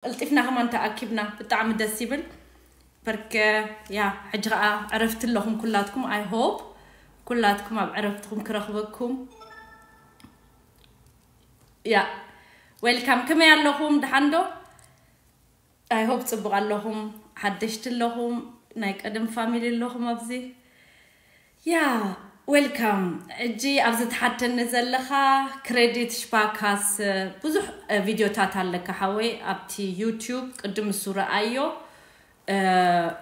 ቀልጢፍና ከማን ተኣኪብና፣ ብጣዕሚ ደስ ይብል። በርከ ያ ሕጂ ከዓ ዕረፍቲ ኣለኹም ኩላትኩም። I hope ኩላትኩም ኣብ ዕረፍትኹም ክረኽበኩም። ያ፣ welcome። ከመይ ኣለኹም? ደሓን ዶ? I hope ጽቡቕ ኣለኹም። ሓደሽቲ ኣለኹም፣ ናይ ቀደም ፋሚሊ ኣለኹም ኣብዚ። ያ፣ welcome። ሕጂ ኣብዚ ትሓተኒ ዘለኻ ክሬዲት ሽፓካስ፣ ብዙሕ ቪዲዮታት ኣለካ ሓወይ ኣብቲ ዩቲዩብ። ቅድም እሱ ረኣዮ።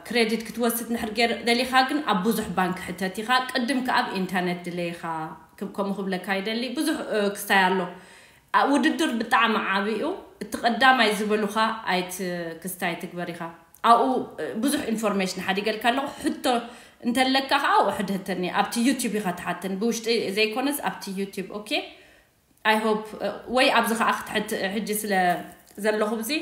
ክሬዲት ክትወስድ ንሕር ገይር ደሊኻ ግን ኣብ ብዙሕ ባንክ ሕተት ኢኻ። ቅድም ከኣ ኣብ ኢንተርኔት ድለይኻ ክብ-፣ ከምኡ ክብለካ ይደሊ። ብዙሕ ክስታይ ኣሎ። ውድድር ብጣዕሚ ዓብዩ። እቲ ቀዳማይ ዝበሉኻ ኣይት ክስታይ ትግበር ኢኻ። ኣብኡ ብዙሕ ኢንፎርሜሽን ሓዲገልካ ኣለኹ። ሕቶ እንተለካ ከዓ ኣብኡ ሕድህተኒ። ኣብቲ ዩቲዩብ ኢኻ ትሓተን፣ ብውሽጢ ዘይኮነስ ኣብቲ ዩቲዩብ። ኦኬ፣ I hope፣ ወይ ኣብዚ ከዓ ክትሕት-፣ ሕጂ ስለ ዘለኹ ብዚ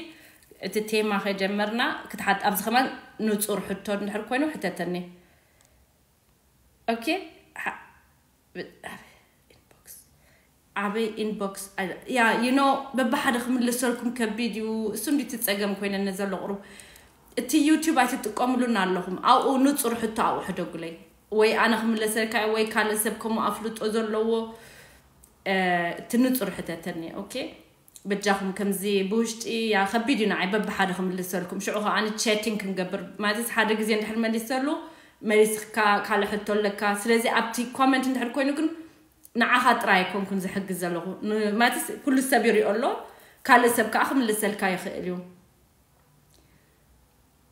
እቲ ቴማ ከጀመርና ክትሓት፣ ኣብዚ ከማን ንጹር ሕቶ እንድሕር ኮይኑ ሕተተኒ። ኦኬ፣ ሓ-፣ ብ-፣ ኣበይ ኢንቦክስ? ኣበይ ኢንቦክስ? ኣይ-፣ ያ፣ you know፣ በብሓደ ክምልሰልኩም ከቢድ እዩ። እሱ እንዲ እቲ ጸገም ኮይነኒ ዘሎ ቁሩብ። እቲ ዩቲዩብ ኣይትጥቀምሉን ኣለኹም። ኣብኡ ንጹር ሕቶ ኣብኡ ሕደጉለይ። ወይ ኣነ ክምለሰልካ ወይ ካልእ ሰብ ከምኡ ኣፍልጦ ዘለዎ፣ እ፣ እቲ ንጹር ሕተተኒ። ኦኬ? በጃኹም ከምዚ ብውሽጢ ያ ከቢድ እዩ ንዓይ በብሓደ ክምልሰልኩም። ሽዑ ከኣ ኣነ ቼቲንግ ክንገብር ማለት ሓደ ግዜ እንድሕር መሊሰሉ መሊስካ ካልእ ሕቶ ኣለካ። ስለዚ ኣብቲ ኮመንት እንድሕር ኮይኑ ግን ንዓኻ ጥራይ ኣይኮንኩን ዝሕግዝ ዘለኹ። ን-፣ ማለትስ ኩሉ ሰብ ይሪኦ ኣሎ፣ ካልእ ሰብ ከኣ ክምልሰልካ ይኽእል እዩ።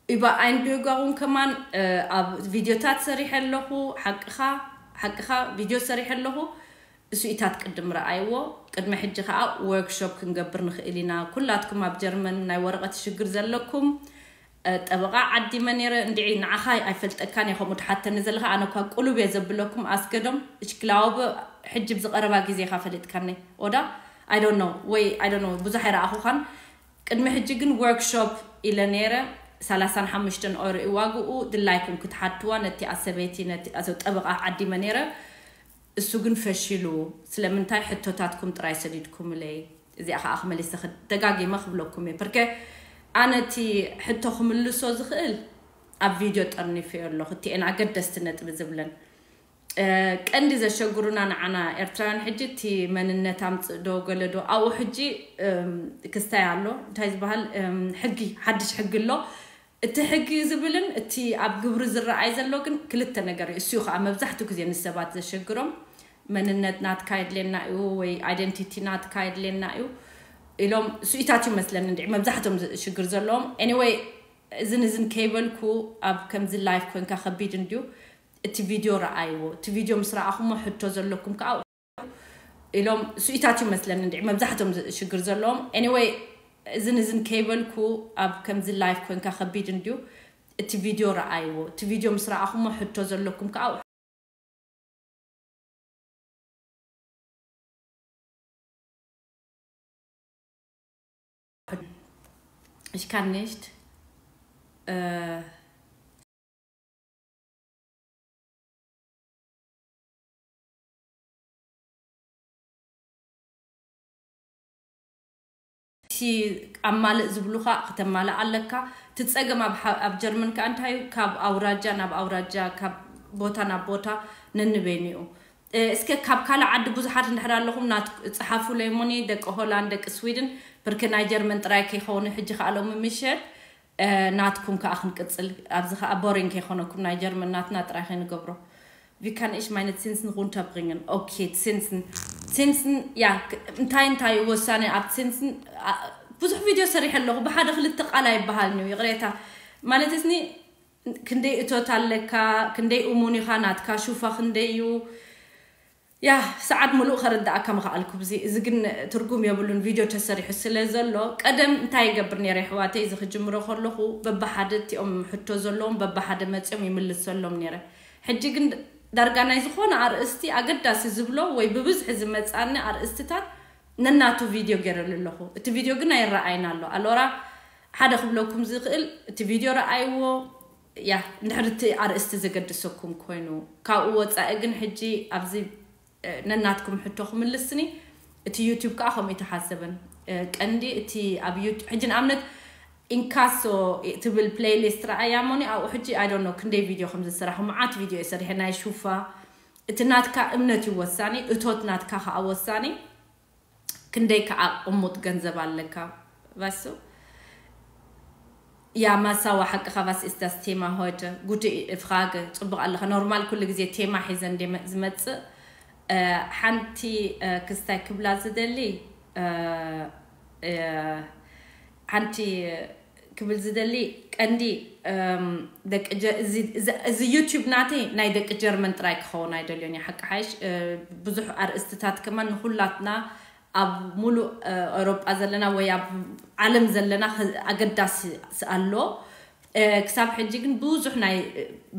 ኢባ ኣይንቢዮጋውን ከማን፣ እ፣ ኣብ ቪድዮታት ሰሪሐ ኣለኹ። ሓቅኻ፣ ሓቅኻ ቪድዮ ሰሪሐ ኣለኹ። እሱኢታት ቅድም ረኣይዎ። ቅድሚ ሕጂ ከኣ ወርክሾፕ ክንገብር ንኽእል ኢና። ኩላትኩም ኣብ ጀርመን ናይ ወረቐት ሽግር ዘለኩም፣ እ፣ ጠበቓ ዓዲመ ነይረ። እንድዒ ንዓኻ ኣይፈልጠካን እየ፣ ከምኡ ትሓተኒ ዘለኻ። ኣነ እኳ ቁሉብ እየ ዘብለኩም። ኣስገዶም እሽክላወበ ሕጂ ብዝቐረባ ግዜ ኢኻ ፈሊጥካኒ። ኦዳ? I don't know። ወይ I don't know። ብዙሕ ኣይረኣኹኻን። ቅድሚ ሕጂ ግን ወርክሾፕ ኢለ ነይረ። ሰላሳን ሓሙሽተን ኦሮ እዩ ዋግኡ። ድላይኩም ክትሓትዋ ነቲ ኣሰበይቲ፣ ነቲ ኣሰብ ጠበቓ ዓዲመ ነይረ። እሱ ግን ፈሺሉ። ስለምንታይ? ሕቶታትኩም ጥራይ ሰዲድኩምለይ። እዚኣ ከኣ ክመሊሰ ክደጋጊመ ክብለኩም እየ። ፐርከ ኣነ እቲ ሕቶ ክምልሶ ዝኽእል ኣብ ቪድዮ ጠርኒፈዮ ኣለኹ። እቲኤን ኣገደስቲ ነጥቢ ዝብለን። እ፣ ቀንዲ ዘሸግሩና ንዓና ኤርትራውያን ሕጂ እቲ መንነት ኣምጽእ ዶ ገለ ዶ ኣብኡ ሕጂ፣ እም፣ ክስታይ ኣሎ። እንታይ ዝበሃል፣ እም፣ ሕጊ፣ ሓድሽ ሕጊ ኣሎ። እቲ ሕጊ ዝብልን እቲ ኣብ ግብሪ ዝረኣይ ዘሎ ግን ክልተ ነገር እዩ። እሱ እዩ ከኣ መብዛሕትኡ ግዜ ንሰባት ዘሸግሮም። መንነት ናትካ የድልየና እዩ ወይ ኣይደንቲቲ ናትካ የድልየና እዩ ኢሎም እሱኢታት እዩ መስለኒ እንድዒ መብዛሕትኦም ዝ-፣ ሽግር ዘለዎም። ኤኒወይ፣ እዝን እዝን ከይበልኩ ኣብ ከምዚ ላይፍ ኮንካ ከቢድ እንድዩ። እቲ ቪድዮ ረኣይዎ። እቲ ቪድዮ ምስ ረኣኹሞ ሕቶ ዘለኩም ከኣ ኢሎም እሱኢታት እዩ መስለኒ እንድዒ መብዛሕትኦም ዝ-፣ ሽግር ዘለዎም። ኤኒወይ፣ እዝን እዝን ከይበልኩ ኣብ ከምዚ ላይፍ ኮንካ ከቢድ እንድዩ። እቲ ቪድዮ ረኣይዎ። እቲ ቪድዮ ምስ ረኣኹሞ ሕቶ ዘለኩም ከኣ Ich kann nicht. Äh, እቲ ኣማልእ ዝብሉኻ ከተማልእ ኣለካ። እቲ ጸገም ኣብ ሓ-፣ ኣብ ጀርመን ከኣ እንታይ እዩ? ካብ ኣውራጃ ናብ ኣውራጃ፣ ካብ ቦታ ናብ ቦታ ነንበይኑ እዩ። እ፣ እስከ ካብ ካልእ ዓዲ ብዙሓት እንድሕር ኣለኹም ናት-፣ ጸሓፉለይ እሞኒ፣ ደቂ ሆላንድ፣ ደቂ ስዊድን፣ ብርክ ናይ ጀርመን ጥራይ ከይኸውን ሕጂ ከኣ ሎሚ ምሸት፣ እ፣ ናትኩም ከኣ ክንቅጽል። ኣብዚ ከኣ ቦሪንግ ከይኾነኩም ናይ ጀርመን ናትና ጥራይ ከይንገብሮ። Wie kann ich meine Zinsen runterbringen? ኦኬ፣ ዚንስን፣ ዚንስን፣ ያ፣ ክ-፣ እንታይ እንታይ እዩ ወሳኒ ኣብ ዚንስን? ኣ፣ ብዙሕ ቪድዮ ሰሪሐ ኣለኹ፣ ብሓደ ክልተ ቃል ኣይበሃልን እዩ፣ ይቕሬታ። ማለት እስኒ ክንደይ እቶት ኣለካ፣ ክንደይ እሙን ኢኻ፣ ናትካ ሹፋ ክንደይ እዩ? ያ፣ ሰዓት ሙሉእ ከረድኣካ ምኸኣልኩ ብዚ። እዚ ግን ትርጉም የብሉን፣ ቪድዮ ተሰሪሑ ስለ ዘሎ። ቀደም እንታይ ይገብር ነይረ፣ ኣሕዋተይ፣ እዚ ክጅምሮ ከለኹ በብሓደ እቲኦም ሕቶ ዘለዎም በብሓደ መጺኦም ይምልሰሎም ነይረ። ሕጂ ግን ዳርጋ ናይ ዝኾነ ኣርእስቲ ኣገዳሲ ዝብሎ ወይ ብብዝሒ ዝመጻኒ ኣርእስትታት ነናቱ ቪድዮ ገይረሉ ኣለኹ። እቲ ቪድዮ ግን ኣይረኣይን ኣሎ። ኣሎራ ሓደ ክብለኩም ዝኽእል፣ እቲ ቪድዮ ረኣይዎ፣ ያ፣ እንድሕር እቲ ኣርእስቲ ዘገድሰኩም ኮይኑ። ካብኡ ወጻኢ ግን ሕጂ ኣብዚ፣ እ፣ ነናትኩም ሕቶ ክምልስኒ፣ እቲ ዩቲዩብ ከኣ ከምኡ ኣይተሓሰበን። እ፣ ቀንዲ እቲ ኣብ ዩቲ-፣ ሕጂ ንኣብነት ኢንካሶ ትብል ፕሌይሊስት ረኣያ ሞኒ ኣብኡ ሕጂ I don't know ክንደይ ቪድዮ ከም ዝሰራሕኩ መዓት ቪድዮ እየ ሰሪሐ ናይ ሹፋ። እቲ ናትካ እምነት እዩ ወሳኒ፣ እቶት ናትካ ከዓ ወሳኒ። ክንደይ ከዓ ቅሙጥ ገንዘብ ኣለካ ባሱ። ያ ማሳዋ ሓቅኻ። Was ist das Thema heute? Gute Frage። ጽቡቕ ኣለኻ። ኖርማል ኩሉ ግዜ ቴማ ሒዘ እንደ ዝመጽእ ሓንቲ ክስታይ ክብላ ዝደሊ ሓንቲ ክብል ዝደሊ ቀንዲ ደቂ እዚ ዩቲዩብ ናተይ ናይ ደቂ ጀርመን ጥራይ ክኸውን ኣይደልዮን እየ። ሓቂ ሓይሽ ብዙሕ ኣርእስትታት ከማን ንኩላትና ኣብ ሙሉእ ኤውሮጳ ዘለና ወይ ኣብ ዓለም ዘለና ኣገዳሲ ኣሎ። ክሳብ ሕጂ ግን ብዙሕ ናይ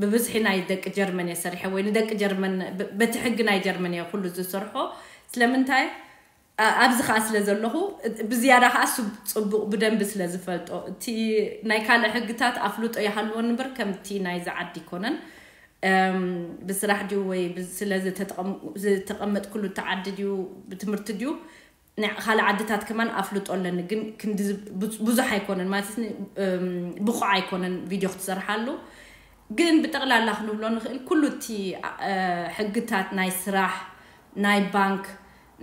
ብብዝሒ ናይ ደቂ ጀርመን እየ ሰሪሐ ወይ ንደቂ ጀርመን በቲ ሕጊ ናይ ጀርመን እየ ኩሉ ዝሰርሖ። ስለምንታይ ኣብዚ ከዓ ስለ ዘለኹ ብዝያዳ ከዓ ጽቡቕ ብደንቢ ስለ ዝፈልጦ፣ እቲ ናይ ካልእ ሕግታት ኣፍልጦ ይሃልዎ እምበር ከምቲ ናይ ዝዓዲ ይኮነን። ብስራሕ ድዩ ወይ ስለ ዝተቐመጥኩሉ ተዓዲ ድዩ ብትምህርቲ ድዩ ካልእ ዓድታት ከማን ኣፍልጦ ኣለኒ፣ ግን ክንዲ ብዙሕ ኣይኮነን ማለት ብቑዕ ኣይኮነን ቪድዮ ክትሰርሓሉ። ግን ብጠቕላላ ክንብሎ ንኽእል ኩሉ እቲ ሕግታት ናይ ስራሕ፣ ናይ ባንክ፣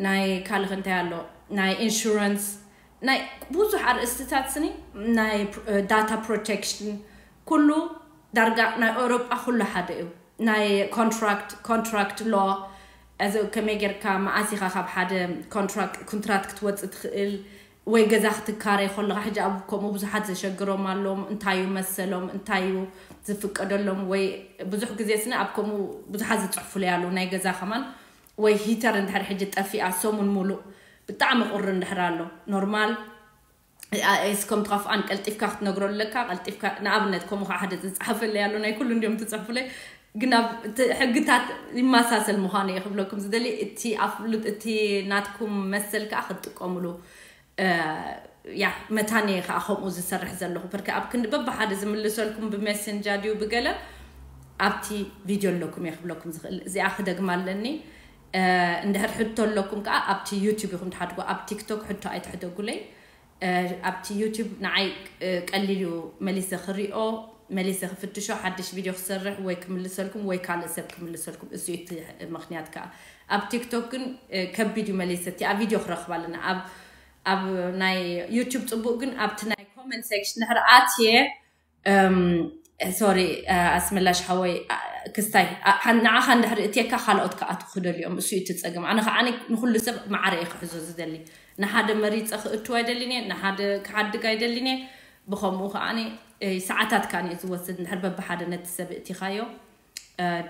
ናይ ካልእ እንታይ ኣሎ፣ ናይ ኢንሹራንስ፣ ናይ ብዙሕ ኣርእስትታት ስኒ፣ ናይ ዳታ ፕሮቴክሽን፣ ኩሉ ዳርጋ ናይ ኤውሮጳ ኩሉ ሓደ እዩ። ናይ ኮንትራክት ኮንትራክት ሎ እዚ ከመይ ጌርካ መዓስ ኢኻ ካብ ሓደ ኮንትራክት ክትወፅእ ትኽእል ወይ ገዛ ክትካረይ ከለኻ ሕጂ ኣብ ከምኡ ብዙሓት ዘሸግሮም ኣለዎም። እንታይ እዩ መሰሎም እንታይ እዩ ዝፍቀደሎም ወይ ብዙሕ ግዜ ስኒ ኣብ ከምኡ ብዙሓት ዝፅሕፉለይ ኣለዉ ናይ ገዛ ከማን ወይ ሂተር እንድሕር ሕጂ ጠፊኣ ሰሙን ሙሉእ ብጣዕሚ ቁሪ እንድሕር ኣሎ ኖርማል እስከም ትኸፍኣን ቀልጢፍካ ክትነግሮ ኣለካ። ቀልጢፍካ ንኣብነት ከምኡ ከዓ ሓደ ዝፀሓፈለይ ኣሎ ናይ ኩሉ እንዲዮም ትፅሕፉለይ ግን ኣብ ሕግታት ይመሳሰል ምዃኑ እየ ክብለኩም ዝደሊ። እቲ ኣፍሉጥ እቲ ናትኩም መሰል ከዓ ክትጥቀሙሉ ያ መታን እየ ከዓ ከምኡ ዝሰርሕ ዘለኹ ፐርከ ኣብ ክንዲ በብሓደ ዝምልሰልኩም ብሜሴንጃ ድዩ ብገለ ኣብቲ ቪድዮ ኣለኩም እየ ክብለኩም ዝኽእል። እዚኣ ክደግማ ኣለኒ። እንድሕር ሕቶ ኣለኩም ከዓ ኣብቲ ዩቲብ ኢኹም ትሓድጎ ኣብ ቲክቶክ ሕቶ ኣይትሕደጉለይ። ኣብቲ ዩቲብ ንዓይ ቀሊል እዩ መሊሰ ክሪኦ መሊሰ ክፍትሾ ሓድሽ ቪድዮ ክሰርሕ ወይ ክምልሰልኩም ወይ ካልእ ሰብ ክምልሰልኩም እሱ እቲ ምክንያት ከዓ ኣብ ቲክቶክ ግን ከቢድ እዩ መሊሰ እቲ ኣብ ቪድዮ ክረኽባ ኣለና ኣብ ኣብ ናይ ዩቲብ ፅቡቅ ግን ኣብቲ ናይ ኮመንት ሴክሽን ድሕሪ ኣትየ ሶሪ ኣስመላሽ ሓወይ ክስታይ ንዓኻ እንድሕሪ እትየካ ካልኦት ክኣትዉ ክደልዮም እሱ እዩ እቲ ፀገም ኣነ ከዓ ንኩሉ ሰብ ማዕረ እየ ክሕዞ ዝደሊ ንሓደ መሪፀ ክእትው ኣይደሊን እየ ንሓደ ክሓድግ ኣይደሊን እየ ብከምኡ ከዓ ሰዓታት ከዓ እየ ዝወስድ እንድሕር በብሓደ ነቲ ሰብ እቲኻዮ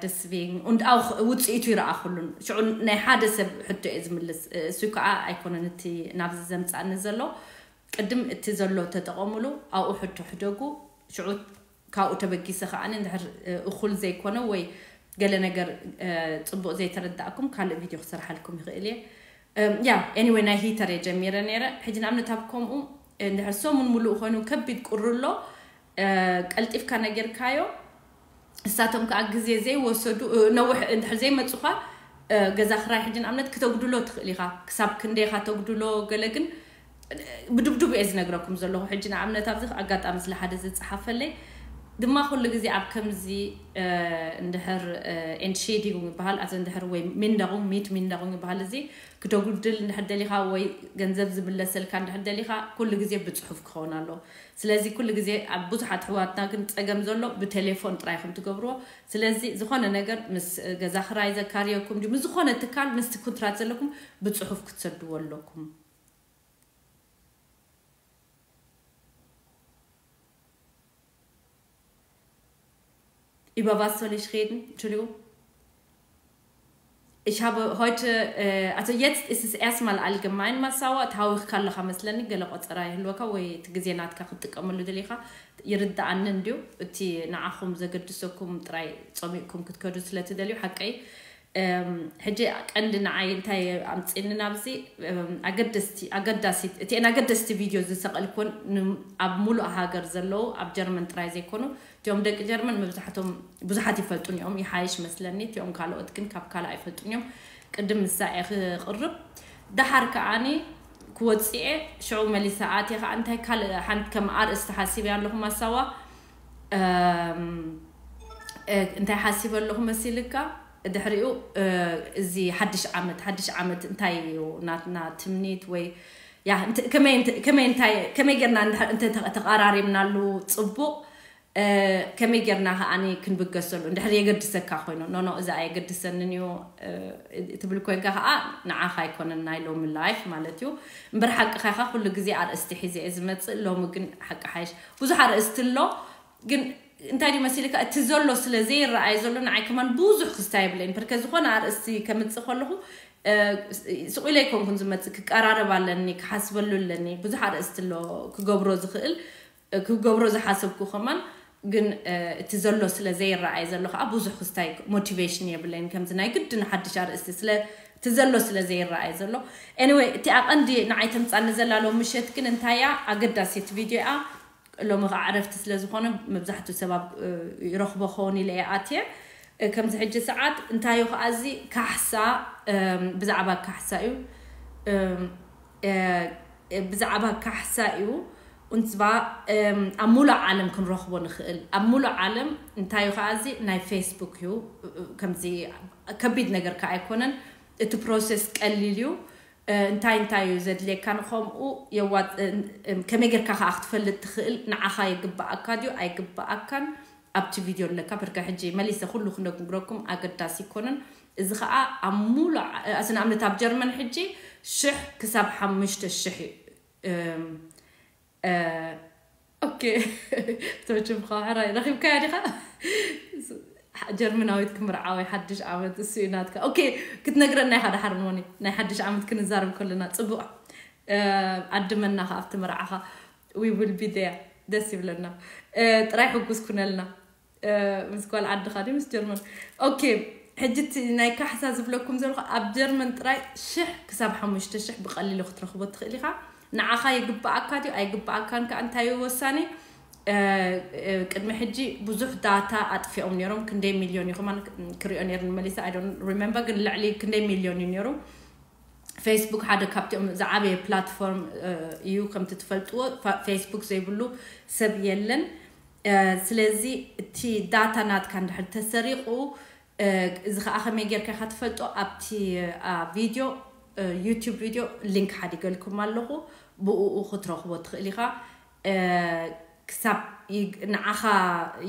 deswegen und auch ውፅኢቱ ይረኣ ኩሉን ሽዑ ናይ ሓደ ሰብ ሕቶ እየ ዝምልስ እሱ ከዓ ኣይኮነን እቲ ናብዚ ዘምፃኒ ዘሎ ቅድም እቲ ዘሎ ተጠቐሙሉ ኣብኡ ሕቶ ሕደጉ ሽዑ ካብኡ ተበጊሰ ከዓ እንድሕር እኩል ዘይኮነ ወይ ገለ ነገር ፅቡቅ ዘይተረዳእኩም ካልእ ቪድዮ ክሰርሓልኩም ይኽእል እየ ያ anyway ናይ ሂተር እየ ጀሚረ ነይረ ሕጂ ንኣብነት ኣብ ከምኡ እንድሕር ሰሙን ሙሉእ ኮይኑ ከቢድ ቁሪ ኣሎ ቀልጢፍካ ነጊርካዮ እሳቶም ከዓ ግዜ ዘይወሰዱ ነውሕ እንድሕር ዘይመፁኻ ገዛ ክራይ ሕጂ ንኣብነት ክተጉድሎ ትኽእል ኢኻ ክሳብ ክንደይኻ ተጉድሎ ገለ ግን ብድብድብ እየ ዝነግረኩም ዘለኹ ሕጂ ንኣብነት ኣብዚ ኣጋጣሚ ስለ ሓደ ዝፀሓፈለይ ድማ ኩሉ ግዜ ኣብ ከምዚ እንድሕር ኤንድ ሼዲንግ ይበሃል ኣዚ እንድሕር ወይ ሚንደቑ ሚት ሚንደቑ ይበሃል እዚ ክተጉድል እንድሕር ደሊኻ ወይ ገንዘብ ዝምለሰልካ እንድሕር ደሊኻ ኩሉ ግዜ ብፅሑፍ ክኸውን ኣለዎ ስለዚ ኩሉ ግዜ ኣብ ብዙሓት ኣሕዋትና ግን ፀገም ዘሎ ብቴሌፎን ጥራይ ኢኹም ትገብርዎ ስለዚ ዝኾነ ነገር ምስ ገዛ ክራይ ዘካርየኩም ድዩ ምስ ዝኾነ ትካል ምስቲ ኩንትራት ዘለኩም ብፅሑፍ ክትሰድዎ ኣለኩም Über was soll ich reden? Entschuldigung. Ich habe heute, äh, also jetzt ist es erstmal allgemein Massawa, ታዊኽካ ኣለኻ መስለኒ ገለ ቆፀራ ይህልወካ ወይ እቲ ግዜ ናትካ ክትጥቀመሉ ደሊኻ ይርዳኣኒ እንድዩ እቲ ንዓኹም ዘገድሰኩም ጥራይ ፀሚቕኩም ክትከዱ ስለትደልዩ ሓቀይ ሕጂ ቀንዲ ንዓይ እንታይ ኣምፅኒ ናብዚ ኣገደስቲ ኣገዳሲ እቲአን ኣገደስቲ ቪድዮ ዝሰቀልኩን ኣብ ሙሉእ ሃገር ዘለዉ ኣብ ጀርመን ጥራይ ዘይኮኑ እቲኦም ደቂ ጀርመን መብዛሕቶም ብዙሓት ይፈልጡን እዮም ይሓይሽ መስለኒ እቲኦም ካልኦት ግን ካብ ካልእ ኣይፈልጡን እዮም ቅድም ምሳ እየ ክቅርብ ደሓር ከዓኒ ወፅኤ ሽዑ መሊሳ ኣትየ ከዓ እንታይ ካልእ ሓንቲ ከም ኣርእስቲ ሓሲበ ኣለኹ ማሳዋ እም፣ እ፣ እንታይ ሓሲበ ኣለኹ መሲልካ ድሕሪኡ እ፣ እዚ ሓድሽ ዓመት ሓድሽ ዓመት እንታይ እዩ ናትና ትምኒት ወይ ያ እንተ- ከመይ እንተ- ከመይ እንታይ ከመይ ጌርና እንተ- እንተ- ተቐራሪብናሉ ፅቡቕ እ፣ ከመይ ጌርና ከዓኒ ክንብገሰሉ እንድሕር የገድሰካ ኮይኑ ኖኖ እዛ ኣየገድሰንን እዩ እ፣ ትብል ኮይንካ ከዓ ንዓኻ ኣይኮነን ናይ ሎሚ ላይፍ ማለት እዩ እምበር ሓቅኻ ኢኻ ኩሉ ግዜ ኣርእስቲ ሒዘ እየ ዝመፅእ ሎሚ ግን ሓቂ ሓይሽ ብዙሕ ኣርእስቲ ኣሎ ግን እንታይ ድዩ መሲልካ እቲ ዘሎ ስለ ዘይረኣየ ዘሎ ንዓይ ከማን ብዙሕ ክስታይ የብለይን ብርከ ዝኾነ ኣርእስቲ ከምፅእ ከለኹ እ፣ ስቑኢለ ኣይኮንኩን ዝመፅእ ክቀራረብ ኣለኒ ክሓስበሉ ኣለኒ ብዙሕ ኣርእስቲ ኣሎ ክገብሮ ዝኽእል ክገብሮ ዝሓሰብኩ ከማን ግን እ፣ እቲ ዘሎ ስለ ዘይረኣየ ዘሎ ከዓ ብዙሕ ክስታይ ሞቲቬሽን የብለይን ከምዚ ናይ ግድን ሓድሽ ኣርእስቲ ስለ እቲ ዘሎ ስለ ዘይረኣየ ዘሎ anyway እቲ ኣቐንዲ ንዓይ ተምፃኒ ዘላ ሎም ምሸት ግን እንታያ ኣገዳሲት ቪድዮ እያ ሎሚ ከዓ ዕረፍቲ ስለ ዝኾነ መብዛሕትኡ ሰብ ኣብ እ፣ ይረኽቦ ክኸውን ኢለ እየ ኣትየ እ፣ ከምዚ ሕጂ ሰዓት እንታይ እዩ ከዓ እዚ ካሕሳ እም፣ ብዛዕባ ካሕሳ እዩ እም፣ እ፣ እ፣ ብዛዕባ ካሕሳ እዩ ኡንትባ እም፣ ኣብ ሙሉእ ዓለም ክንረኽቦ ንኽእል ኣብ ሙሉእ ዓለም እንታይ እዩ ከዓ እዚ ናይ ፌስቡክ እዩ እ፣ እ፣ ከምዚ ከቢድ ነገር ከዓ ኣይኮነን እቲ ፕሮሰስ ቀሊል እዩ እ፣ እንታይ እንታይ እዩ ዘድልየካ ንኸምኡ የዋጥ እ፣ እ፣ ከመይ ጌርካ ከዓ ክትፈልጥ ትኽእል ንዓኻ ይግብኣካ ድዩ ኣይግብኣካን ኣብቲ ቪድዮ ኣለካ ብርከ ሕጂ መሊሰ ኩሉ ክነግረኩም ኣገዳሲ ይኮነን እዚ ከዓ ኣብ ሙሉ ዓ- ኣስ ንኣብነት ኣብ ጀርመን ሕጂ ሽሕ ክሳብ ሓሙሽተ ሽሕ እዩ እም፣ እ፣ ኦኬ ተወችምካ ሕራይ ረኺብካያ ዲኻ ጀርመናዊት ክምርዓወይ ሓድሽ ዓመት እሱ እዩ ናትካ ኦኬ ክትነግረና ኢኻ ድሓር ሞኒ ናይ ሓድሽ ዓመት ክንዛረብ ከለና ፅቡቅ እ፣ ዓድመና ከ ኣብቲ መርዓኻ we will be there ደስ ይብለና እ፣ ጥራይ ሕጉስ ኩነልና እ፣ ምስ ጓል ዓድኻ ድዩ ምስ ጀርመን ኦኬ ሕጂ እቲ ናይ ካሕሳ ዝብለኩም ዘለኹ ኣብ ጀርመን ጥራይ ሽሕ ክሳብ ሓሙሽተ ሽሕ ብቐሊሉ ክትረኽቦ ትኽእል ኢኻ ንዓኻ ይግብኣካ ድዩ ኣይግብኣካን ከኣ እንታይ እዩ ወሳኒ እ፣ እ፣ ቅድሚ ሕጂ ብዙሕ ዳታ ኣጥፊኦም ነይሮም ክንደይ ሚልዮን እዩ ከማን ክሪኦ ነይሩ ንመሊሳ I don't remember ግን ልዕሊ ክንደይ ሚልዮን እዩ ነይሩ ፌስቡክ ሓደ ካብቲኦም ዝዓበየ ፕላትፎርም እዩ ከምቲ ትፈልጥዎ ፌስቡክ ዘይብሉ ሰብ የለን ስለዚ እቲ ዳታ ናትካ እንድሕር ተሰሪቑ እዚ ከዓ ከመይ ጌርካ ኢካ ትፈልጦ ኣብቲ ቪድዮ ዩቱብ ቪድዮ ሊንክ ሓዲገልኩም ኣለኹ ብኡ ክትረኽቦ ትኽእል ኢኻ ክሳብ ንዓኻ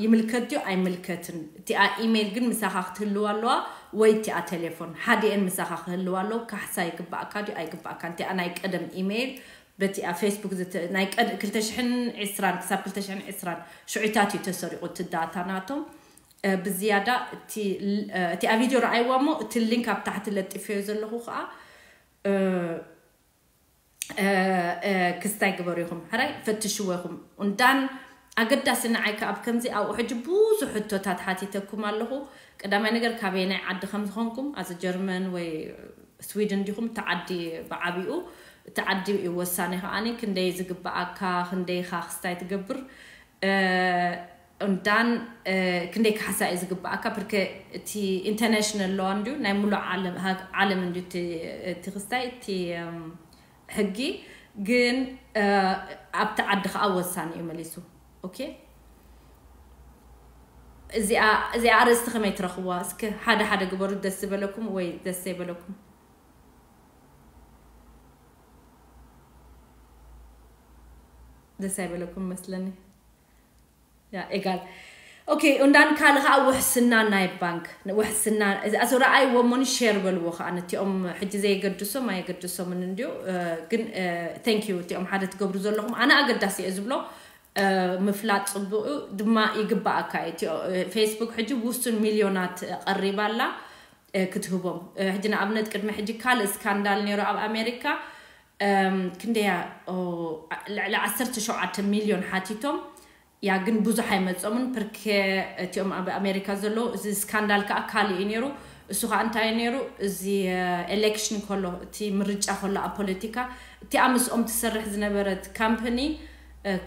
ይምልከት ድዩ ኣይምልከትን እቲኣ ኢሜይል ግን ምሳኻ ክትህልዋ ኣለዋ ወይ እቲኣ ቴሌፎን ሓዲኤን ምሳኻ ክህልዋ ኣለዎ ካሕሳ ይግባኣካ ድዩ ኣይግባኣካ እቲኣ ናይ ቀደም ኢሜይል በቲኣ ፌስቡክ ናይ ቀድ 2020 ክሳብ 2020 ሽዑታት እዩ ተሰሪቑ እቲ ዳታ ናቶም ብዝያዳ እቲኣ ቪድዮ ረኣይዋ እሞ እቲ ሊንክ ኣብ ታሕቲ ለጢፈዮ ዘለኹ ከዓ ክስታይ ግበሩ ኢኹም ሕራይ ፈትሽዎ ኢኹም እንዳን ኣገዳሲ ንዓይ ከኣ ኣብ ከምዚ ኣብኡ ሕጂ ብዙሕ ሕቶታት ሓቲተኩም ኣለኹ ቀዳማይ ነገር ካበየናይ ዓዲ ከም ዝኾንኩም ኣዚ ጀርመን ወይ ስዊድን ዲኹም እቲ ዓዲ ብዓቢኡ እቲ ዓዲ እዩ ወሳኒ ከኣኒ ክንደይ ዝግብኣካ ክንደይኻ ክስታይ ትገብር እንዳን ክንደይ ካሕሳ እዩ ዝግብኣካ ብርከ እቲ ኢንተርናሽናል ሎ እንድዩ ናይ ሙሉእ ዓለም እንድዩ እቲ ክስታይ እቲ ሕጊ ግን ኣብቲ ዓዲ ከዓ ወሳኒ እዩ መሊሱ ኦኬ እዚኣ እዚኣ ኣርእስቲ ከመይ ትረኽብዋ እስከ ሓደ ሓደ ግበሩ ደስ ዝበለኩም ወይ ደስ ዘይበለኩም ደስ ኣይበለኩም መስለኒ ያ ኤጋል ኦኬ እንዳን ካልእ ከዓ ውሕስና ናይ ባንክ ውሕስና ኣዞ ረኣይዎ ሞኒ ሸር በልዎ ከዓ ነቲኦም ሕጂ ዘየገድሶም ኣየገድሶምን እንድዩ ግን thank you እቲኦም ሓደ ትገብሩ ዘለኹም ኣነ ኣገዳሲ እየ ዝብሎ ምፍላጥ ፅቡቅ ድማ ይግባኣካ እዩ ፌስቡክ ሕጂ ውሱን ሚልዮናት ቀሪባ ኣላ ክትህቦም ሕጂ ንኣብነት ቅድሚ ሕጂ ካልእ ስካንዳል ነይሩ ኣብ ኣሜሪካ ክንደያ ልዕሊ ዓሰርተ ሸውዓተ ሚልዮን ሓቲቶም ያ ግን ብዙሕ ኣይመፆምን ፕርኬ እቲኦም ኣብ ኣሜሪካ ዘለዉ እዚ ስካንዳል ከዓ ካልእ እዩ ነይሩ እሱ ከዓ እንታይ ነይሩ እዚ ኤሌክሽን ከሎ እቲ ምርጫ ከሎ ኣብ ፖለቲካ እቲኣ ምስኦም ትሰርሕ ዝነበረት ካምፕኒ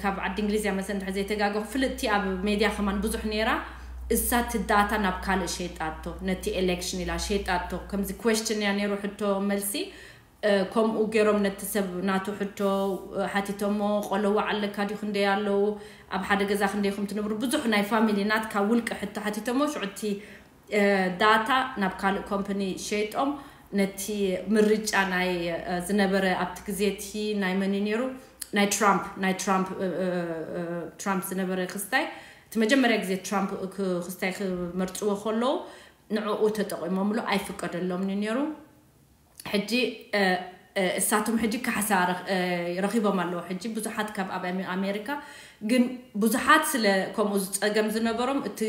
ካብ ዓዲ እንግሊዝ እያ መሰ እንድሕር ዘይተጋገኹ ፍልጥቲ ኣብ ሜድያ ከማን ብዙሕ ነይራ እሳ እቲ ዳታ ናብ ካልእ ሸይጣቶ ነቲ ኤሌክሽን ኢላ ሸይጣቶ ከምዚ ኩዌስችን እያ ነይሩ ሕቶ መልሲ ከምኡ ገይሮም ነቲ ሰብ ናቱ ሕቶ ሓቲቶሞ፣ ቆለዋ ኣለካ ድዩ፣ ክንደይ ኣለዉ፣ ኣብ ሓደ ገዛ ክንደይ ኢኹም ትነብሩ፣ ብዙሕ ናይ ፋሚሊ ናትካ ውልቂ ሕቶ ሓቲቶሞ። ሽዑ እቲ ዳታ ናብ ካልእ ኮምፓኒ ሸይጦም፣ ነቲ ምርጫ ናይ ዝነበረ፣ ኣብቲ ግዜ እቲ ናይ መን እዩ ነይሩ፣ ናይ ትራምፕ ናይ ትራምፕ ትራምፕ ዝነበረ ክስታይ፣ እቲ መጀመርያ ግዜ ትራምፕ ክስታይ ክመርፅዎ ከለዉ ንዕኡ ተጠቂሞምሉ፣ ኣይፍቀደሎምን እዩ ነይሩ። ሕጂ እሳቶም ሕጂ ካሕሳ ረኺቦም ኣለዉ። ሕጂ ብዙሓት ካብ ኣብ ኣሜሪካ ግን ብዙሓት ስለ ከምኡ ዝፀገም ዝነበሮም፣ እቲ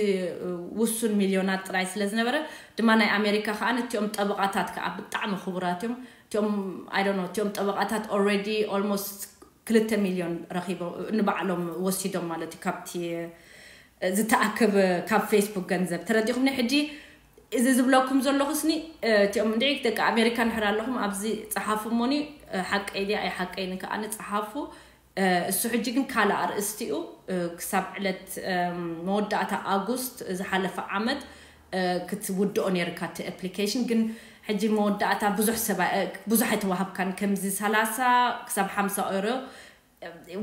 ውሱን ሚልዮናት ጥራይ ስለ ዝነበረ ድማ፣ ናይ ኣሜሪካ ከዓ እቲኦም ጠበቃታት ከዓ ብጣዕሚ ክቡራት እዮም። እቲኦም I don't know፣ እቲኦም ጠበቃታት already almost ክልተ ሚልዮን ረኺቦም ንባዕሎም ወሲዶም ማለት እዩ፣ ካብቲ ዝተኣከበ ካብ ፌስቡክ ገንዘብ። ተረዲኹምኒ? ሕጂ እዚ ዝብለኩም ዘለኹ ስኒ እቲኦም እንድዒ ደቂ ኣሜሪካ እንድሕር ኣለኹም ኣብዚ ጸሓፉ እሞኒ፣ ሓቀይ ድያ ኣይሓቀይን ከኣ ንጸሓፉ። እሱ ሕጂ ግን ካልእ ኣርእስቲ እዩ። ክሳብ ዕለት መወዳእታ ኣጉስት ዝሓለፈ ዓመት ክትውድኦ ነይርካ እቲ ኣፕሊኬሽን። ግን ሕጂ መወዳእታ ብዙሕ ሰብ ብዙሕ ኣይተዋሃብካን፣ ከምዚ ሰላሳ ክሳብ ሓምሳ ኦሮ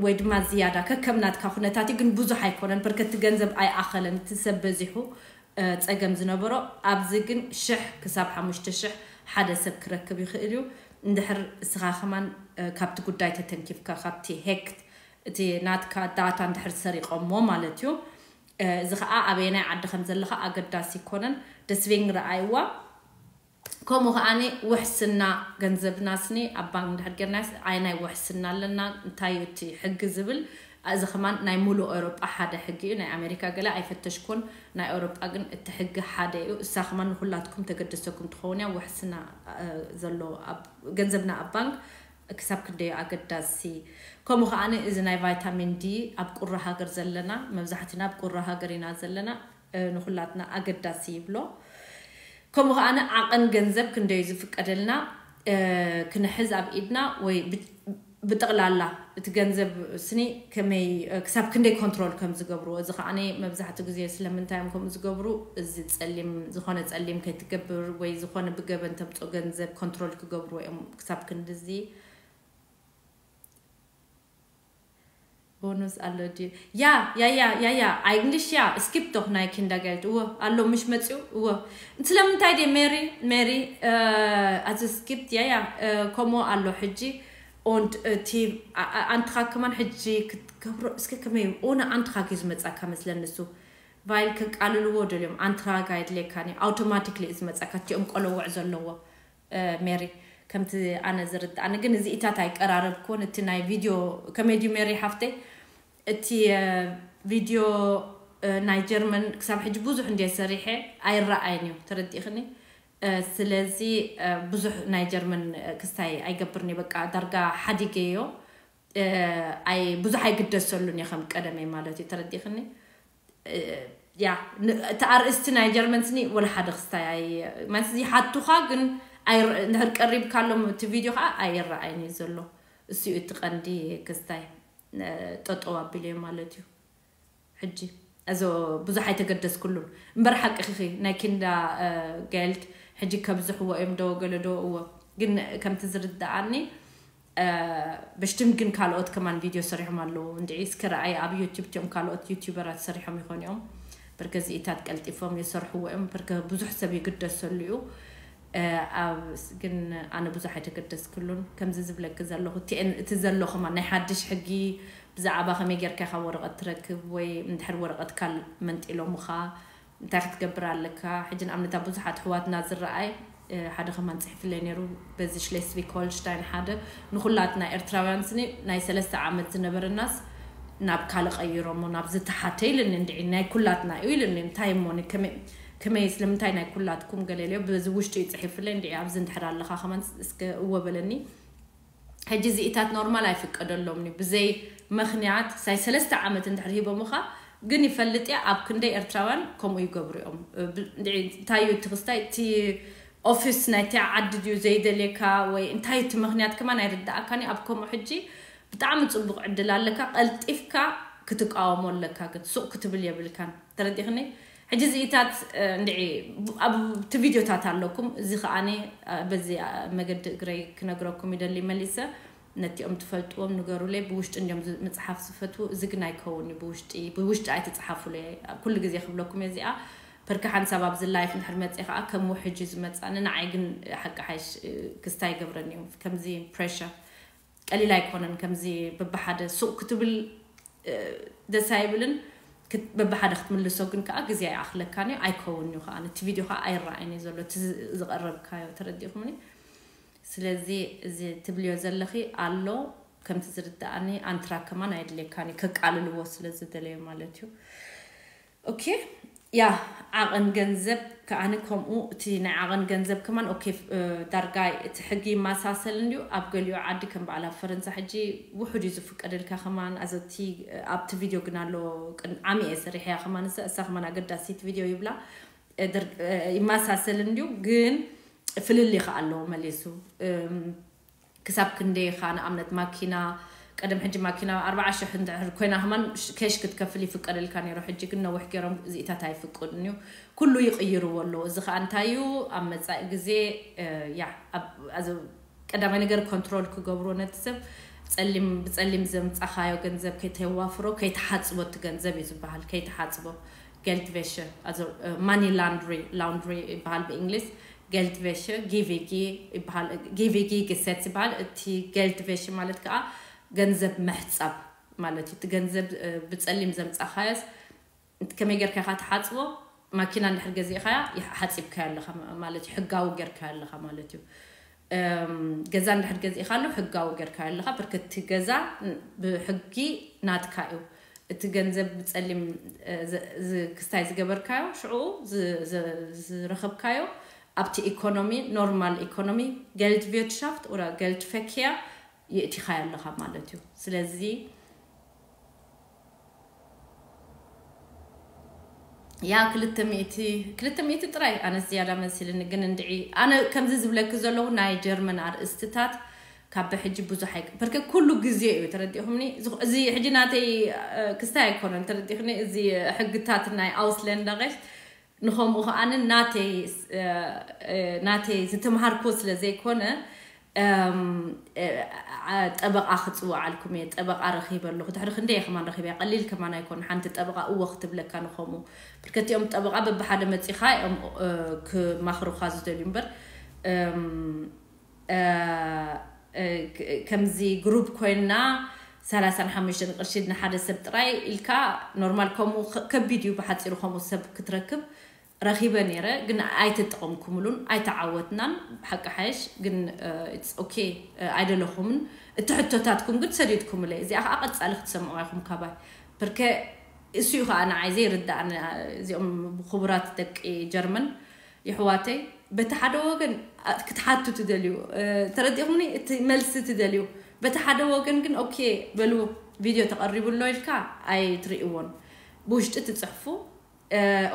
ወይ ድማ ዝያዳ ከከም ናትካ ኩነታት እዩ። ግን ብዙሕ ኣይኮነን፣ በርከቲ ገንዘብ ኣይኣኸለን። እቲ ሰብ በዚሑ ጸገም ዝነበሮ፣ ኣብዚ ግን ሽሕ ክሳብ ሓሙሽተ ሽሕ ሓደ ሰብ ክረክብ ይኽእል እዩ። እንድሕር እስኻ ከማን ካብቲ ጉዳይ ተተንኪፍካ፣ ካብቲ ሄክት፣ እቲ ናትካ ዳታ እንድሕር ሰሪቆሞ ማለት እዩ። እዚ ኸዓ ኣበየናይ ዓዲ ከም ዘለኻ ኣገዳሲ ይኮነን። ደስቬንግ ረኣይዋ። ከምኡ ከዓኒ ውሕስና ገንዘብና ስኒ ኣብ ባንክ እንድሕር ጌርናስ፣ ኣየናይ ውሕስና ኣለና፣ እንታይ እዩ እቲ ሕጊ ዝብል፣ እዚ ከማን ናይ ሙሉእ ኤውሮጳ ሓደ ሕጊ እዩ። ናይ ኣሜሪካ ገለ ኣይፈተሽኩን፣ ናይ ኤውሮጳ ግን እቲ ሕጊ ሓደ እዩ። እሳ ከማን ንኩላትኩም ተገደሰኩም ትኸውን እያ። ውሕስና ዘሎ፣ ገንዘብና ኣብ ባንክ ክሳብ ክንደይ ኣገዳሲ። ከምኡ ከዓኒ እዚ ናይ ቫይታሚን ዲ ኣብ ቁራ ሃገር ዘለና፣ መብዛሕትና ኣብ ቁራ ሃገር ኢና ዘለና፣ ንኩላትና ኣገዳሲ ይብሎ። ከምኡ ከዓኒ ዓቐን ገንዘብ ክንደይ ዝፍቀደልና ክንሕዝ ኣብ ኢድና፣ ወይ ብጠቕላላ እቲ ገንዘብ ስኒ ከመይ፣ ክሳብ ክንደይ ኮንትሮል ከም ዝገብርዎ። እዚ ከዓኒ መብዛሕትኡ ግዜ ስለምንታይ እዮም ከምኡ ዝገብሩ፣ እዚ ጸሊም፣ ዝኾነ ጸሊም ከይትገብር ወይ ዝኾነ ብገበን ተምጾ ገንዘብ ኮንትሮል ክገብርዎ እዮም። ክሳብ ክንድዚ ቦኑስ ኣሎ ድዩ? ያ ያ ያ ያ ያ፣ ኣይግልሽ ያ፣ ስኪፕ ዶክ ናይ ኪንዳ ጌልድ። እወ ኣሎ፣ ምሽ መጽኡ። እወ ስለምንታይ ድየ ሜሪ፣ ሜሪ፣ ኣዚ ስኪፕ ያ ያ፣ ከምኡ ኣሎ ሕጂ። ኦንድ እቲ ኣንትኻ ከማን ሕጂ ክትገብሮ እስከ ከመይ ኦነ ኣንትኻ ጊ ዝመጻካ መስለኒ እሱ። ቫይል ከቃልልዎ ደልዮም ኣንትራጋ የድልየካኒ ኣውቶማቲክሊ ዝመጻካ እቲኦም ቆለውዕ ዘለዎ። ሜሪ፣ ከምቲ ኣነ ዝርድኣኒ ግን እዚኢታት ኣይቀራረብኩን። እቲ ናይ ቪድዮ ከመይ ድዩ ሜሪ ሓፍተይ? እቲ ቪድዮ ናይ ጀርመን ክሳብ ሕጂ ብዙሕ እንድየ ሰሪሐ ኣይረኣይን እዩ፣ ተረዲእኽኒ? ስለዚ ብዙሕ ናይ ጀርመን ክስታይ ኣይገብርን እየ፣ በቃ ዳርጋ ሓዲገዮ። ኣይ ብዙሕ ኣይግደሰሉን እየ ከም ቀደመይ ማለት እዩ፣ ተረዲእኽኒ? ያ እቲ ኣርእስቲ ናይ ጀርመን ስኒ ወላ ሓደ ክስታይ ኣይ ማለት ይሓቱኻ፣ ግን እንድሕር ቀሪብካሎም እቲ ቪድዮ ከዓ ኣይረኣይን እዩ ዘሎ። እሱ እዩ እቲ ቀንዲ ክስታይ ጠጠው ኣቢለዮ ማለት እዩ። ሕጂ እዞ ብዙሕ ኣይተገደስኩሉን እምበር፣ ሓቂ ኺኺ ናይ ኪንዳ ጌልድ ሕጂ ከብዝሕዎ እዮም ዶ ገለ ዶ? እዎ፣ ግን ከምቲ ዝርድኣኒ ብሽትም ግን ካልኦት ከማን ቪድዮ ሰሪሖም ኣለዉ። እንድዒ እስከ ረኣይ ኣብ ዩቲዩብ እቲኦም ካልኦት ዩቲዩበራት ሰሪሖም ይኾኑ እዮም። በርከ እዚኢታት ቀልጢፎም ይሰርሕዎ እዮም። በርከ ብዙሕ ሰብ ይግደሰሉ እዩ። ኣብ ግን ኣነ ብዙሕ ኣይተገደስክሉን። ከምዚ ዝብለኪ ዘለኹ እቲ ዘሎ ከማን ናይ ሓድሽ ሕጊ ብዛዕባ ከመይ ጌርካ ኢኻ ወረቐት ትረክብ ወይ እንድሕር ወረቐትካ መንጢሎምኻ እንታይ ክትገብር ኣለካ? ሕጂ ንኣብነት ኣብ ብዙሓት ኣሕዋትና ዝረኣይ ሓደ ከማን ጽሒፍለይ ነይሩ በዚ ሽሌስቪግ ሆልሽታይን ሓደ ንኹላትና ኤርትራውያን ስኒ ናይ ሰለስተ ዓመት ዝነበረናስ ናብ ካልእ ቀይሮሞ ናብ ዝተሓተ ኢልኒ እንድዒ ናይ ኩላትና እዩ ኢልኒ እንታይ እሞ ከመይ ስለምንታይ ናይ ኩላትኩም ገለ ኢለዮ በዚ ውሽጡ እዩ ጽሒፍለይ እንድዒ ኣብዚ እንድሕር ኣለኻ ከማን እስከ እወ በለኒ ሕጂ እዚኢታት ኖርማል ኣይፍቀደሎምን እዩ ብዘይ ምኽንያት ሳይ ሰለስተ ዓመት እንድሕር ሂቦምኻ ግን ይፈልጥ እያ ኣብ ክንደይ ኤርትራውያን ከምኡ ይገብሩ እዮም እንታይ እዩ እቲ ክስታይ እቲ ኦፊስ ናይቲ ዓዲ ድዩ ዘይደልየካ ወይ እንታይ እቲ ምኽንያት ከማን ኣይርድኣካን እዩ ኣብ ከምኡ ሕጂ ብጣዕሚ ፅቡቅ ዕድል ኣለካ ቀልጢፍካ ክትቃወሞ ኣለካ ግን ሱቅ ክትብል የብልካን ተረዲኽኒ ሕጂ እዚኢታት እንድዒ ኣብቲ ቪድዮታት ኣለኩም። እዚ ከዓኒ በዚ መገዲ እግረይ ክነግረኩም ይደሊ መሊሰ። ነቲኦም ትፈልጥዎም ንገሩለይ። ብውሽጢ እንዲዮም ዝ- ምፅሓፍ ዝፈትዉ። እዚ ግን ኣይከውን እዩ። ብውሽጢ ብውሽጢ ኣይትፅሓፉለይ። ኩሉ ግዜ ክብለኩም እየ እዚኣ። ፐርከ ሓንሳብ ኣብዚ ላይፍ እንድሕር መፅእ ከዓ ከም ውሕጅ እዩ ዝመፃኒ። ንዓይ ግን ሓቂ ሓይሽ ክስታይ ይገብረኒ እዩ። ከምዚ ፕሬሸር ቀሊል ኣይኮነን። ከምዚ በብሓደ ሱቕ ክትብል ደስ ኣይብልን። በብሓደ ክትምልሶ ግን ከዓ ግዜ ኣይኣኽለካን እዩ። ኣይከውን እዩ ከዓ ነቲ ቪድዮ ከዓ ኣይረኣይን እዩ ዘሎ እቲ ዝቐረብካዮ። ተረዲእኩምኒ? ስለዚ እዚ ትብልዮ ዘለኺ ኣሎ ከምቲ ዝርዳእኒ ኣንትራ ከማን ኣይድልየካን እዩ። ከቃልልዎ ስለ ዝደለዮ ማለት እዩ። ኦኬ። ያ ዓቐን ገንዘብ ከዓኒ ከምኡ እቲ ናይ ዓቐን ገንዘብ ከማን ኦኬ። ዳርጋ እቲ ሕጊ ይመሳሰል እንድዩ ኣብ ገሊኡ ዓዲ ከም በዓል ኣብ ፈረንሳ ሕጂ ውሑድ እዩ ዝፍቀደልካ ከማን ኣዘቲ ኣብቲ ቪድዮ ግን ኣሎ። ዓሚ እየ ሰሪሐያ ከማን እሳ እሳ ከማን ኣገዳሲት ቪድዮ ይብላ። ይመሳሰል እንድዩ ግን ፍልልይ ከ ኣለዎ መሊሱ። ክሳብ ክንደይ ኢኻ ንኣብነት ማኪና ቀደም ሕጂ ማኪና ኣርባዓ ሽሕ እንድሕር ኮይና ከማን ኬሽ ክትከፍል ይፍቀደልካ ነይሩ። ሕጂ ግን ነዊሕ ገይሮም እዚኢታት ኣይፍቅዱን እዩ። ኩሉ ይቕይርዎ ኣለዉ። እዚ ከዓ እንታይ እዩ ኣብ መፃኢ ግዜ ያ ቀዳማይ ነገር ኮንትሮል ክገብርዎ ነቲ ሰብ። ጸሊም ብጸሊም ዘምጻኻዮ ገንዘብ ከይተዋፍሮ ከይተሓጽቦ እቲ ገንዘብ እዩ ዝበሃል። ከይተሓጽቦ ገልትቬሸ ማኒ ላንድሪ ላንድሪ ይበሃል ብእንግሊዝ። ገልትቬሸ ጊቪጊ ይበሃል። ጊቪጊ ግሰት ይበሃል። እቲ ገልትቬሸ ማለት ከዓ ገንዘብ ምሕጻብ ማለት እዩ። እቲ ገንዘብ ብጸሊም ዘምጻኻዮስ ከመይ ጌርካ ኢኻ ትሓጽቦ? ማኪና እንድሕር ገዚእኻያ ሓጺብካዮ ኣለኻ ማለት እዩ። ሕጋዊ ጌርካዮ ኣለኻ ማለት እዩ። ገዛ እንድሕር ገዚእኻ ኣሎ ሕጋዊ ጌርካዮ ኣለኻ። ብርክቲ ገዛ ብሕጊ ናትካ እዩ። እቲ ገንዘብ ብጸሊም ክስታይ ዝገበርካዮ ሽዑ ዝረኸብካዮ ኣብቲ ኢኮኖሚ ኖርማል ኢኮኖሚ ገልት ቪርትሻፍት ኦራ ገልት ፈኪያ የእቲኻዮ ኣለኻ ማለት እዩ። ስለዚ ያ ክልተ ሚእቲ ክልተ ሚእቲ ጥራይ ኣነስ ዝያዳ መሲልኒ ግን እንድዒ ኣነ ከምዚ ዝብለኪ ዘለኹ ናይ ጀርመን ኣርእስትታት ካብ ብሕጂ ብዙሕ ኣይ ብርክ ኩሉ ግዜ እዩ ተረዲኹምኒ። እዚ ሕጂ ናተይ ክስታይ ኣይኮነን ተረዲኽኒ። እዚ ሕግታት ናይ ኣውስለንደሬሽት ንኸምኡ ከዓኒ ናተይ ናተይ ዝተምሃርኩ ስለ ዘይኮነ ጠበቃ ክፅውዓልኩም እየ። ጠበቃ ረኺበ ኣለኹ። ድሕሪ ክንደይ ከማን ረኺበ ቀሊል ከማን ኣይኮነ ሓንቲ ጠበቃ እወ ክትብለካ ንኸምኡ ብርከቲኦም ጠበቃ በብሓደ መፂኻ እዮም ክማኽሩኻ ዝደልዩ እምበር ከምዚ ግሩፕ ኮይንና ሰላሳን ሓሙሽተን ቅርሺ ንሓደ ሰብ ጥራይ ኢልካ ኖርማል ከምኡ ከቢድ እዩ። ብሓፂሩ ከምኡ ሰብ ክትረክብ ረኺበ ነይረ ግን ኣይተጠቐምኩምሉን ኣይተዓወትናን። ሓቂ ሓይሽ ግን ኦኬ ኣይደለኹምን። እቲ ሕቶታትኩም ግን ሰዲድኩምለይ። እዚኣ ከዓ ቀፃሊ ክትሰምዑ ኢኹም ካባይ። ብርከ እሱ እዩ ከዓ ንዓይ ዘይርዳእኒ። እዚኦም ብክቡራት ደቂ ጀርመን ይሕዋተይ በቲ ሓደ ወገን ክትሓቱ ትደልዩ ተረዲኹምኒ እቲ መልሲ ትደልዩ በቲ ሓደ ወገን ግን ኦኬ በሉ ቪድዮ ተቐሪቡ ኣሎ ኢልካ ኣይትርእይዎን ብውሽጢ ትፅሕፉ።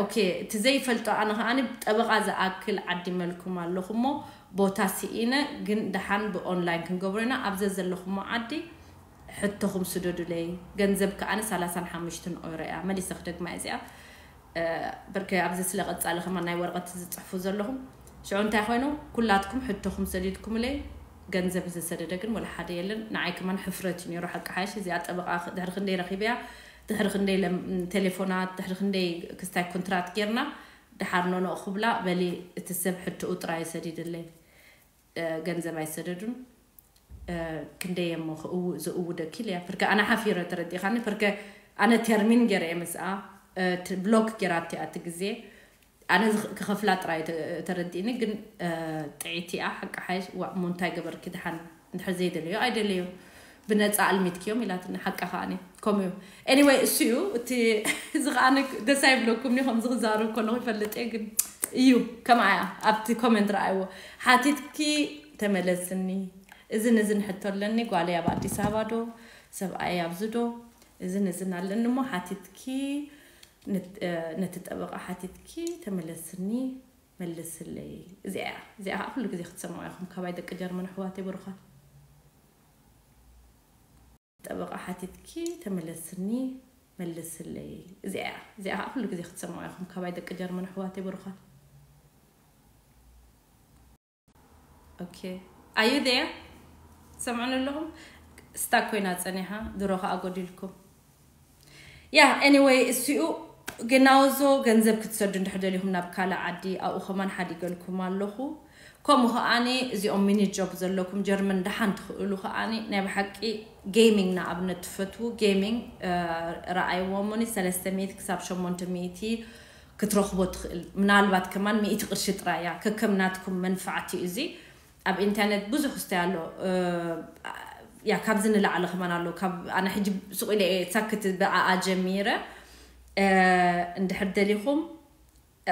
ኦኬ እቲ ዘይፈልጦ ኣነ ከዓኒ ጠበቓ ዝኣክል ዓዲመልኩም ኣለኹ እሞ ቦታ ስኢነ ግን ደሓን ብኦንላይን ክንገብሮ ኢና ኣብ ዘዘለኹሞ ዓዲ ሕቶኹም ስደዱለይ። ገንዘብ ከዓኒ ሰላሳን ሓሙሽተን ኦይሮ እያ መሊሰ ክደግማ እዚኣ በርከ ኣብዚ ስለ ቀጻሊ ከማን ናይ ወረቐት ዝጽሕፉ ዘለኹም ሽዑ እንታይ ኮይኑ ኩላትኩም ሕቶኹም ሰዲድኩምለይ። ገንዘብ ዝሰደደ ግን ወላ ሓደ የለን። ንዓይ ከማን ሕፍረት እዩ ነይሩ ሓቂ ሓይሽ እዚኣ ጠበቓ ድሕሪ ክንደይ ረኺበያ ድሕሪ ክንደይ ቴሌፎናት ድሕሪ ክንደይ ክስታይ ኮንትራት ጌርና ድሓር ኖኖ ክብላ በሊ እቲ ሰብ ሕቶኡ ጥራይ ሰዲድለይ። ገንዘብ ኣይሰደዱን። ክንደይ እሞ ዝእውደኪ ኢለያ ፍርከ ኣነ ሓፊረ ተረዲኻኒ ፍርከ ኣነ ተርሚን ገይረ እየ ምስኣ ብሎክ ገይራቲ ኣቲ ግዜ ኣነ ክኸፍላ ጥራይ ተረዲእኒ ግን ጥዒቲ እያ ሓቂ ሓይሽ ዋ እሞ እንታይ ገበርኪ ድሓን እንድሕር ዘይደለዮ ኣይደለዮ ብነፃ ኣልሚትክዮም ኢላትኒ ሓቃ ከዓኒ ከምኡ እዩ። Anyway እሱ እዩ እቲ እዚ ከዓ ደስ ኣይብለኩም ኒ ከምዚ ክዛረብ ከለኹ ይፈልጥ እየ ግን እዩ ከምኣ እያ ኣብቲ ኮመንት ረኣይዎ ሓቲትኪ ተመለስኒ እዝን እዝን ሕቶ ኣለኒ ጓለይ ኣብ ኣዲስ ኣበባ ዶ ሰብኣይ ኣብዚ ዶ እዝን እዝን ኣለኒ እሞ ሓቲትኪ ነቲ ጠበቃ ሓቲትኪ ተመለስኒ መልስለይ እዚኣ እያ እዚኣ ከዓ ኩሉ ግዜ ክትሰምዑ ኢኹም ካባይ ደቂ ጀርመን ኣሕዋተይ ብሩኻት ጠበቃ ሓቲትኪ ተመለስኒ መልስለይ። እዚኣ እያ። እዚኣ ከዓ ኩሉ ግዜ ክትሰምዑ ኢኹም። ካባይ ደቂ ጀርመን ኣሕዋተይ ብሩኻት። Okay. Are you there? ትሰምዑኒ ኣለኹም? ስታክ ኮይና ጸኒሓ፣ ድሮ ከዓ ጎዲልኩም። ያ፣ anyway፣ እሲኡ ግናውዞ ገንዘብ ክትሰዱ እንድሕር ደሊኹም ናብ ካልእ ዓዲ፣ ኣብኡ ከማን ሓዲገልኩም ኣለኹ። ከምኡ ከኣኒ እዚኦም ሚኒ ጆብ ዘለኩም ጀርመን ደሓን ትኽእሉ ከኣኒ ናይ ብሓቂ ጌሚንግ ንኣብነት ትፈትዉ፣ ጌሚንግ፣ እ፣ ረኣይዎ እሞኒ ሰለስተ ሚእቲ ክሳብ ሸሞንተ ሚእቲ ክትረኽቦ ትኽእል። ምናልባት ከማን ሚእቲ ቅርሺ ጥራይ እያ፣ ከከም ናትኩም መንፋዕቲ እዩ እዚ። ኣብ ኢንተርነት ብዙሕ ክስታይ ኣሎ። እ፣ ያ፣ ካብዚ ንላዕሊ ከማን ኣሎ። ካብ ኣነ ሕጂ ሱቕ ኢለ እየ ሳክት ብኣኣ ጀሚረ። እ፣ እንድሕር ደሊኹም፣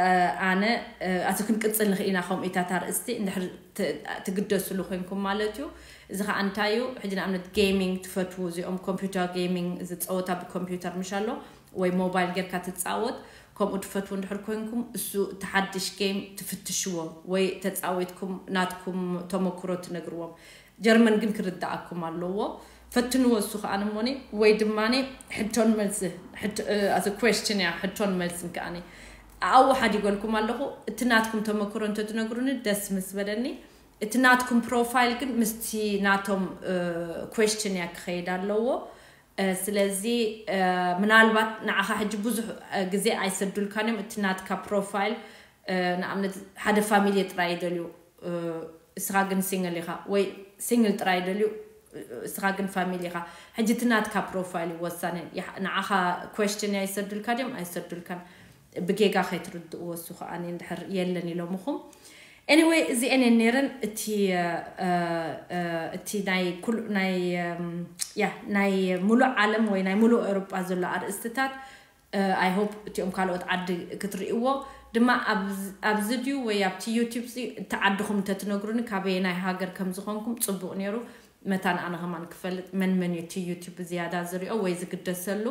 እ፣ ኣነ፣ እ፣ ኣዚ ክንቅጽል ንኽእል ኢና ከምኡ ኢታት ኣርእስቲ እንድሕር ት-፣ ትግደስሉ ኮይንኩም ማለት እዩ። እዚ ኸዓ እንታይ እዩ? ሕጂ ንኣብነት ጌሚንግ ትፈትዉ፣ እዚኦም ኮምፒውተር ጌሚንግ፣ እዚ ጸወታ ብኮምፒውተር ምሽ ኣሎ፣ ወይ ሞባይል ጌርካ ትጻወት፣ ከምኡ ትፈትዉ እንድሕር ኮይንኩም፣ እሱ እቲ ሓድሽ ጌም ትፍትሽዎ፣ ወይ ተጻዊትኩም ናትኩም ተመክሮ ትነግርዎም። ጀርመን ግን ክርድኣኩም ኣለዎ። ፈትንዎ እሱ ከኣ እሞኒ፣ ወይ ድማኒ ሕቶን መልሲ፣ ሕቶ፣ እ፣ as a question እያ፣ ሕቶን መልስን ከኣኒ። ኣብኡ ሓዲገልኩም ኣለኹ። እቲ ናትኩም ተመክሮ እንተትነግሩኒ ደስ ምስ በለኒ። እቲ ናትኩም ፕሮፋይል ግን ምስቲ ናቶም፣ እ፣ ኩዌስችን እያ ክኸይድ ኣለዎ። እ፣ ስለዚ፣ እ፣ ምናልባት ንዓኻ ሕጂ ብዙሕ፣ እ፣ ግዜ ኣይሰዱልካን እዮም። እቲ ናትካ ፕሮፋይል፣ እ፣ ንኣብነት ሓደ ፋሚሊ ጥራይ ይደልዩ፣ እ፣ እስኻ ግን ሲንግል ኢኻ ወይ ሲንግል ጥራይ ይደልዩ፣ እ፣ እስኻ ግን ፋሚሊ ኢኻ። ሕጂ እቲ ናትካ ፕሮፋይል እዩ ወሳኒ። ይሓ-፣ ንዓኻ ኩዌስችን እያ ይሰዱልካ ድዮም ኣይሰዱልካን? ብጌጋ ከይትርድእዎ እሱ ከኣ እንድሕር የለን ኢሎምኹም። Anyway፣ እዚኤን እየን ነይረን። እቲ፣ እ፣ እ፣ እቲ ናይ ኩሉ፣ ናይ፣ እም፣ ያ፣ ናይ ሙሉእ ዓለም ወይ ናይ ሙሉእ ኤውሮጳ ዘሎ ኣርእስትታት፣ እ፣ I hope እቲኦም ካልኦት ዓዲ ክትርእይዎ ድማ ኣብ-፣ ኣብዚ ድዩ ወይ ኣብቲ ዩቲዩብ ሲ እቲ ዓድኹም እንተትነግሩኒ ካበየናይ ሃገር ከም ዝኾንኩም ጽቡቕ ነይሩ። መታን ኣነ ከማን ክፈልጥ መን መን እዩ እቲ ዩቲዩብ ዝያዳ ዝሪኦ ወይ ዝግደሰሉ፣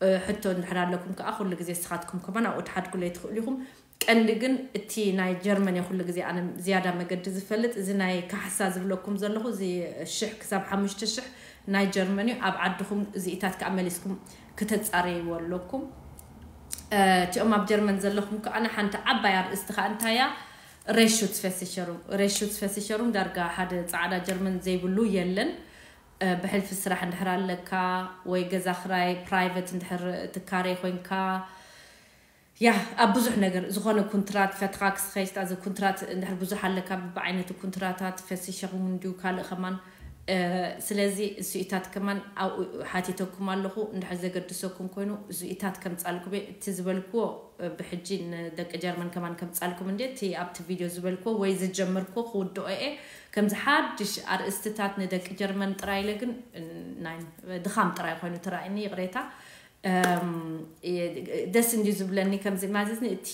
እ፣ ሕቶ እንድሕር ኣለኩም ከኣ ኩሉ ግዜ ንስኻትኩም ከማን ኣብኡ ትሓድጉለይ ትኽእሉ ኢኹም። ቀንዲ ግን እቲ ናይ ጀርመን እየ ኩሉ ግዜ ኣነ ዝያዳ መገዲ ዝፈልጥ። እዚ ናይ ካሕሳ ዝብለኩም ዘለኹ፣ እዚ ሽሕ ክሳብ ሓሙሽተ ሽሕ ናይ ጀርመን እዩ። ኣብ ዓድኹም እዚኢታት ከኣ መሊስኩም ክተጻረይዎ ኣለኩም። እ፣ እቲኦም ኣብ ጀርመን ዘለኹም ከኣ ሓንቲ ዓባይ ኣርእስቲ ከኣ እንታይ እያ? ሬሹትስቨሲቸሩንግ። ሬሹትስቨሲቸሩንግ ዳርጋ ሓደ ጻዕዳ ጀርመን ዘይብሉ የለን። እ፣ ብሕልፊ ስራሕ እንድሕር ኣለካ ወይ ገዛ ክራይ ፕራይቨት እንድሕር ትካረይ ኮይንካ፣ ያ፣ ኣብ ብዙሕ ነገር ዝኾነ ኩንትራት ፈትኻ ክስኸይስት ኣዘ ኩንትራት እንድሕር ብዙሕ ኣለካ፣ ብብዓይነቱ ኩንትራታት ፈሲሸኹም እንድዩ ካልእ ከማን። እ፣ ስለዚ እሱኢታት ከማን ኣብኡ ሓቲተኩም ኣለኹ። እንድሕር ዘገድሰኩም ኮይኑ እሱኢታት ከምጻልኩም እየ። እቲ ዝበልክዎ፣ እ፣ ብሕጂ ንደቂ ጀርመን ከማን ከምጻልኩም እንድየ። እቲ ኣብቲ ቪድዮ ዝበልክዎ ወይ ዝጀመርክዎ ክውድኦ እየ። ከምዚ ሓድሽ ኣርእስትታት ንደቂ ጀርመን ጥራይ ኢለ ግን፣ እ፣ ናይ ድኻም ጥራይ ኮይኑ ተራእዩኒ፣ ይቕሬታ። እም፣ ደስ እንድዩ ዝብለኒ ከምዚ ማለት ኒ፣ እቲ